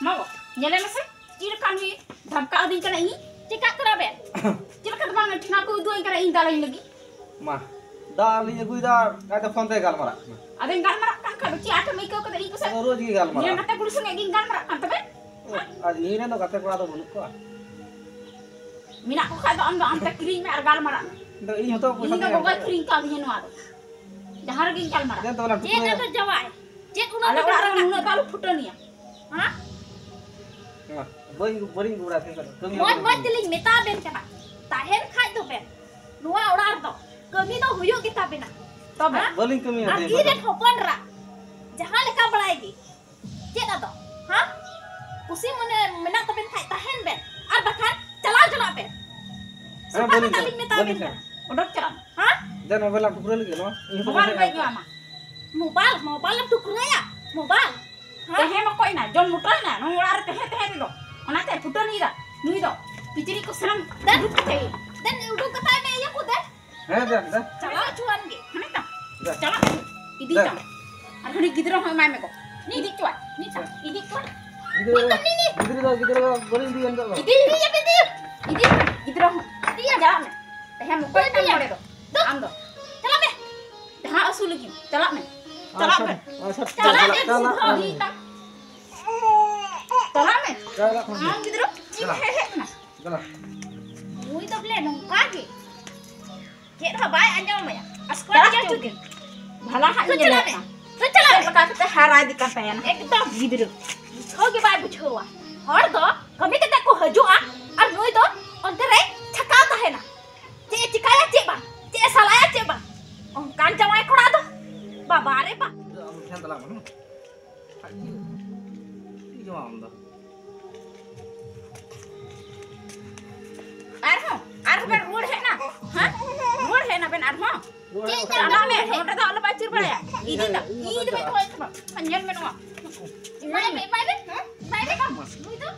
ᱢᱟ ᱜᱚ, ᱧᱮᱞᱮ ᱢᱮᱥᱮ᱾ ᱪᱮᱫ ᱞᱮᱠᱟᱱ ᱦᱩᱭ ᱫᱷᱟᱢᱠᱟᱣ ᱟᱹᱫᱤᱧ ᱠᱟᱱᱟ ᱤᱧ? ᱪᱮᱠᱟᱜ ᱠᱟᱱᱟ ᱵᱮᱱ? ᱪᱮᱫ ᱞᱮᱠᱟ ᱫᱚ ᱵᱟᱝ ᱴᱷᱮᱱᱟ ᱠᱚ ᱩᱫᱩᱜ ᱟᱹᱧ ᱠᱟᱱᱟ ᱤᱧ ᱫᱟᱞᱟᱧ ᱞᱟᱹᱜᱤᱫ? ᱢᱟ, ᱫᱟᱜ ᱞᱤᱧ ᱟᱹᱜᱩᱭᱮᱫᱟ, ᱟᱡ ᱫᱚ ᱯᱷᱳᱱ ᱛᱮ ᱜᱟᱞᱢᱟᱨᱟᱜ ᱠᱟᱱᱟ᱾ ᱟᱫᱚᱧ ᱜᱟᱞᱢᱟᱨᱟᱜ ᱠᱟᱱ ᱠᱷᱟᱡ ᱫᱚ ᱪᱮᱫ ᱟᱸᱴᱮᱢ ᱟᱹᱭᱠᱟᱹᱣ ᱠᱟᱫᱟ ᱤᱧ ᱠᱚ ᱥᱟᱶ? ᱟᱫᱚ ᱨᱳᱡᱽ ᱜᱮ ᱜᱟᱞᱢᱟᱨᱟᱜ᱾ ᱤᱧ ᱨᱮᱱ ᱜᱟᱛᱮ ᱠᱩᱲᱤ ᱥᱚᱸᱜᱮ ᱜᱤᱧ ᱜᱟᱞᱢᱟᱨᱟᱜ ᱠᱟᱱ ᱛᱚᱵᱮ? ᱟᱨ ᱤᱧ ᱨᱮᱱ ᱫᱚ ᱜᱟᱛᱮ ᱠᱚᱲᱟ ᱫᱚ ᱵᱟᱹᱱᱩᱜ ᱠᱚᱣᱟ᱾ ᱢᱮᱱᱟᱜ ᱠᱚ ᱠᱷᱟᱡ ᱫᱚ ᱟᱢ ᱫᱚ ᱟᱢᱛᱮ ᱠᱤᱨᱤᱧ ᱢᱮ ᱟᱨ ᱜᱟᱞᱢᱟᱨᱟᱜ ᱢᱮ᱾ ᱤᱧ ᱫᱚ ᱤᱧ ᱦᱚᱸᱛᱚ ᱯᱚᱭᱥᱟ ᱤᱧ ᱫᱚ ᱛᱮ ᱜᱚᱜᱚᱭ ᱠᱤᱨᱤᱧ ᱠᱟᱣᱫᱤᱧᱟ ᱱᱚᱣᱟ ᱫᱚ᱾ ᱡᱟᱦᱟᱸ ᱨᱮᱜᱤᱧ ᱜᱟᱞᱢᱟᱨᱟᱜ᱾ ᱫᱮᱱ ᱛᱚᱵᱮ ᱞᱟᱝ ᱪᱮᱫ ᱴᱩᱴᱩᱭᱟ᱾ ᱟᱫᱚ ᱡᱟᱶᱟᱭ? ᱪᱮᱫ ᱩᱱᱟᱹᱜ ᱟᱞᱮ ᱚᱲᱟᱜ ᱨᱮ ᱯᱷᱩᱴᱟᱹᱱᱤᱭᱟ? ᱩᱱᱟᱹᱜ ᱫᱚ ᱟᱞᱚ ᱯᱷᱩᱴᱟᱹᱱᱤᱭᱟ᱾ ᱦᱮᱸ? ᱢᱟ, ᱵᱟᱹᱧ, ᱵᱟᱹᱧ ᱜᱩᱲᱟ ᱛᱤᱧ ᱠᱟᱱᱟ᱾ ᱠᱟᱹᱢᱤ ᱢᱚᱡᱽ ᱦᱚᱸ ᱢᱚᱡᱽ ᱵᱟᱹᱧ ᱛᱮᱞᱤᱧ ᱢᱮᱛᱟ ᱵᱮᱱ ᱠᱟᱱᱟ, ᱛᱟᱦᱮᱱ ᱠᱷᱟᱡ ᱫᱚᱵᱮᱱ ᱱᱚᱣᱟ ᱚᱲᱟᱜ ᱨᱮᱫᱚ ᱠᱟᱹᱢᱤ ᱫᱚ ᱦᱩᱭᱩᱜ ᱜᱮᱛᱟ ᱵᱮᱱᱟ᱾ ᱛᱚᱵᱮ ᱦᱮᱸ? ᱵᱟᱹᱞᱤᱧ ᱠᱟᱹᱢᱤᱭᱟ ᱟᱨ ᱛᱤᱦᱤᱧ ᱤᱧ ᱠᱷᱚᱱ ᱨᱮᱱ ᱫᱚ᱾ ᱦᱚᱯᱚᱱ ᱨᱟ ᱡᱟᱦᱟᱸ ᱞᱮᱠᱟ ᱵᱟᱲᱟᱭ ᱟᱫᱚ, ᱦᱮᱸ? ᱠᱩᱥᱤ ᱢᱚᱱᱮ ᱢᱮᱱᱟᱜ ᱛᱟᱵᱮᱱ ᱠᱷᱟᱡ ᱛᱟᱦᱮᱱ ᱵᱮᱱ, ᱟᱨ ᱵᱟᱠᱷᱟᱱ ᱪᱟᱞᱟᱣ ᱪᱟᱞᱟᱜ ᱵᱮᱱ᱾ ᱦᱮᱸ, ᱥᱚᱠᱟ ᱵᱟᱹᱞᱤᱧ ᱠᱟᱛᱷᱟ ᱪᱟᱞᱟᱜ, ᱞᱤᱧ ᱢᱮᱛᱟ ᱵᱟᱹᱞᱤᱧ ᱵᱮᱱ ᱪᱟᱞᱟᱜ᱾ ᱠᱟᱱᱟ᱾ ᱚᱰᱚᱠ ᱪᱟᱞᱟᱜ ᱢᱮ, ᱦᱮᱸ? ᱫᱮᱱ ᱢᱳᱵᱟᱭᱤᱞ ᱞᱟᱝ ᱴᱩᱠᱨᱟᱹ ᱞᱟᱹᱜᱤᱫ ᱱᱚᱣᱟ᱾ ᱤᱧ ᱦᱚᱸ ᱢᱳᱵᱟᱭᱤᱞ ᱵᱟᱹᱧ ᱵᱟᱹᱧ ᱮᱢᱟ᱾ ᱮᱢᱟᱢᱟ᱾ ᱢᱳᱵᱟᱭᱤᱞ, ᱢᱳᱵᱟᱭᱤᱞ ᱮᱢ ᱴᱩᱠᱨᱟᱹᱭᱟ? ᱢᱳᱵᱟᱭᱞ? ᱦᱮᱸ? ᱛᱟᱦᱮᱸ ᱢᱟᱠᱚ ᱤᱧ ᱱᱟ, ᱡᱚᱢ ᱢᱚᱴᱟᱭᱮᱱᱟ ᱱᱚᱣᱟ ᱚᱲᱟᱜ ᱨᱮ ᱛᱟᱦᱮᱸ ᱛᱟᱦᱮᱸ ᱛᱮᱫᱚ᱾ ᱚᱱᱟᱛᱮ ᱯᱷᱩᱴᱟᱹᱱ ᱤᱫᱟ᱾ ᱱᱩᱭ ᱫᱚ ᱠᱤᱪᱨᱤᱡ ᱠᱚ ᱥᱟᱱᱟᱢ ᱫᱮᱱ, ᱩᱰᱩᱠ ᱠᱟᱛᱮ ᱫᱮᱱ, ᱩᱰᱩᱠ ᱠᱟᱛᱟᱭ ᱢᱮ ᱤᱭᱟᱹ ᱠᱚ ᱫᱮᱱ᱾ ᱦᱮᱸ, ᱫᱮᱱ, ᱫᱮᱱ᱾ ᱪᱟᱞᱟᱣ ᱦᱚᱪᱚᱣᱟᱱ ᱜᱮ᱾ ᱦᱟᱱᱮ ᱛᱟᱢ᱾ ᱫᱮᱱ᱾ ᱪᱟᱞᱟᱜ ᱢᱮ᱾ ᱤᱫᱤ ᱫᱮᱱ᱾ ᱛᱟᱢ᱾ ᱟᱨ ᱦᱟᱹᱱᱤ ᱜᱤᱫᱽᱨᱟᱹ ᱦᱚᱸ ᱮᱢᱟᱭ ᱢᱮ ᱜᱚ᱾ ᱤᱫᱤ ᱦᱚᱪᱚᱣᱟᱭ᱾ ᱤᱫᱤ ᱛᱟᱢ᱾ ᱤᱫᱤ ᱠᱚᱣᱟ᱾ ᱜᱤᱫᱽᱨᱟᱹ ᱫᱚ, ᱜᱤᱫᱽᱨᱟᱹ ᱫᱚ ᱵᱟᱹᱞᱤᱧ ᱤᱫᱤᱭᱟ ᱱᱤᱛᱚᱜ ᱫᱚ᱾ ᱤᱫᱤ, ᱤᱫᱤ, ᱤᱫᱤ, ᱤᱫᱤ᱾ ᱜᱤᱫᱽᱨᱟᱹ ᱦᱚᱸ᱾ ᱤᱫᱤ᱾ ᱪᱟᱞᱟᱜ ᱢᱮ᱾ ᱛᱟᱦᱮᱸ ᱢᱚᱠᱚᱭ ᱛᱟᱢ ᱱᱚᱰᱮ ᱫᱚ᱾ ᱫᱩ᱾ ᱟᱢ ᱫᱚ᱾ ᱪᱟᱞᱟᱜ ᱢᱮ᱾ ᱡᱟᱦᱟᱸ ᱟᱹᱥᱩᱞ ᱞᱟᱹᱜᱤᱫ᱾ ᱪᱟᱞᱟᱜ ᱢᱮ᱾ ᱪᱟᱞᱟᱜ ᱢᱮ᱾ ᱟᱪᱪᱷᱟ, ᱪᱟᱞᱟᱜ ᱢᱮ᱾ ᱪᱟᱞᱟᱜ ᱢᱮ᱾ ᱤᱫᱤ ᱛᱟᱢ᱾ ᱪᱟᱞᱟᱜ ᱢᱮ᱾ ᱪᱟᱞᱟᱜ ᱢᱮ᱾ ᱟᱢ ᱜᱤᱫᱽᱨᱟᱹ ᱪᱮᱫ ᱪᱟᱞᱟᱜ᱾ ᱦᱮᱡ ᱦᱮᱡ ᱠᱟᱱᱟ? ᱪᱟᱞᱟᱜ᱾ ᱱᱩᱭ ᱫᱚ ᱵᱚᱞᱮ ᱱᱚᱝᱠᱟ ᱜᱮ᱾ ᱪᱮᱫ ᱦᱚᱸ ᱵᱟᱭ ᱟᱸᱡᱚᱢ ᱟᱢᱟ᱾ ᱟᱥᱠᱚᱨ ᱪᱟᱞᱟᱜ ᱜᱮᱭᱟ ᱪᱚ ᱪᱩᱴᱤ᱾ ᱜᱮ᱾ ᱵᱷᱟᱞᱟ ᱦᱟᱸᱜ ᱛᱚ ᱤᱧ ᱪᱟᱞᱟᱜ ᱧᱮᱞᱮᱫ ᱢᱮ᱾ ᱠᱟᱱ᱾ ᱛᱚ ᱪᱟᱞᱟᱜ ᱪᱮᱫ ᱢᱮ᱾ ᱞᱮᱠᱟ ᱠᱟᱛᱮ ᱦᱟᱨᱟ ᱤᱫᱤ ᱠᱟᱱ ᱛᱟᱭᱟ ᱱᱟᱦᱟᱜ᱾ ᱮᱠᱫᱚᱢ᱾ ᱜᱤᱫᱽᱨᱟᱹ᱾ ᱵᱩᱡᱷᱟᱹᱣ ᱜᱮ ᱵᱟᱭ ᱵᱩᱡᱷᱟᱹᱣᱟ᱾ ᱦᱚᱲ ᱫᱚ ᱠᱟᱹᱢᱤ ᱠᱟᱛᱮ ᱠᱚ ᱦᱤᱡᱩᱜᱼᱟ ᱟᱨ ᱱᱩᱭ ᱫᱚ ᱚᱱᱛᱮ ᱨᱮ ᱪᱷᱟᱠᱟᱣ ᱛᱟᱦᱮᱱᱟ᱾ ᱪᱮᱫ ᱮ ᱪᱤᱠᱟᱭᱟ ᱪᱮᱫ ᱵᱟᱝ, ᱪᱮᱫ ᱮ ᱥᱟᱞᱟᱭᱟ ᱪᱮᱫ ᱵᱟᱝ, ᱚᱱᱠᱟᱱ ᱡᱟᱶᱟᱭ ᱠᱚᱲᱟ ᱫᱚ᱾ ᱵᱟᱵᱟ ᱨᱮ ᱵᱟ᱾ ᱟᱢ ᱴᱷᱮᱱ ᱫᱚ ᱞᱟᱜ ᱵᱟᱹᱱᱩᱜ? ᱪᱮᱫ ᱡᱚᱢᱟᱢ ᱟᱢ ᱫᱚ? ᱟᱨᱦᱚᱸ, ᱟᱨᱦᱚᱸ ᱵᱮᱱ ᱨᱩᱣᱟᱹᱲ ᱦᱮᱡ ᱮᱱᱟ? ᱦᱮᱸ? ᱨᱩᱣᱟᱹᱲ ᱦᱮᱡ ᱮᱱᱟ ᱵᱮᱱ ᱟᱨᱦᱚᱸ? ᱨᱩᱣᱟᱹᱲ ᱦᱮᱡ ᱪᱟᱞᱟᱜ ᱢᱮ, ᱱᱚᱰᱮ ᱫᱚ ᱟᱞᱚ ᱯᱮ ᱟᱹᱪᱩᱨ ᱵᱟᱲᱟᱭᱟ᱾ ᱤᱫᱤ ᱫᱚ, ᱤᱫᱤ ᱫᱚ ᱵᱟᱹᱧ ᱫᱚᱦᱚᱭ ᱛᱟᱢᱟ᱾ ᱧᱮᱞ ᱢᱮ ᱱᱚᱣᱟ᱾ ᱮᱢᱟᱭ ᱢᱮ, ᱮᱢᱟᱭ ᱢᱮ, ᱦᱮᱸ? ᱮᱢᱟᱭ ᱢᱮ᱾ ᱱᱩᱭ ᱫᱚ,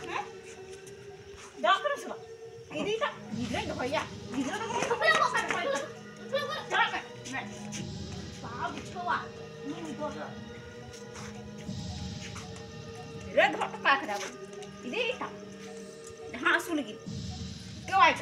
ᱦᱮᱸ? ᱪᱟᱞᱟᱜ ᱠᱟᱱᱟ ᱥᱮ ᱵᱟᱝ? ᱤᱫᱤᱭᱮᱴᱟ᱾ ᱜᱤᱫᱽᱨᱟᱹᱧ ᱫᱚᱦᱚᱭᱟ᱾ ᱜᱤᱫᱽᱨᱟᱹ ᱫᱚ ᱵᱟᱹᱧ ᱫᱚᱦᱚᱭᱟ᱾ ᱪᱟᱞᱟᱜ ᱢᱮ᱾ ᱢᱮ᱾ ᱵᱟᱢ ᱵᱩᱡᱷᱟᱹᱣᱟ᱾ ᱱᱩᱭ ᱫᱚ᱾ ᱜᱤᱫᱽᱨᱟᱹ ᱫᱚᱦᱚ ᱦᱚᱴᱚ ᱠᱟᱜ ᱠᱟᱱᱟ ᱵᱚᱱ᱾ ᱤᱫᱤᱭᱮᱴᱟ᱾ ᱡᱟᱦᱟᱸ ᱟᱹᱥᱩᱞ ᱞᱟᱹᱜᱤᱫ᱾ ᱴᱷᱤᱠᱟᱹᱣᱟᱭ ᱯᱮ᱾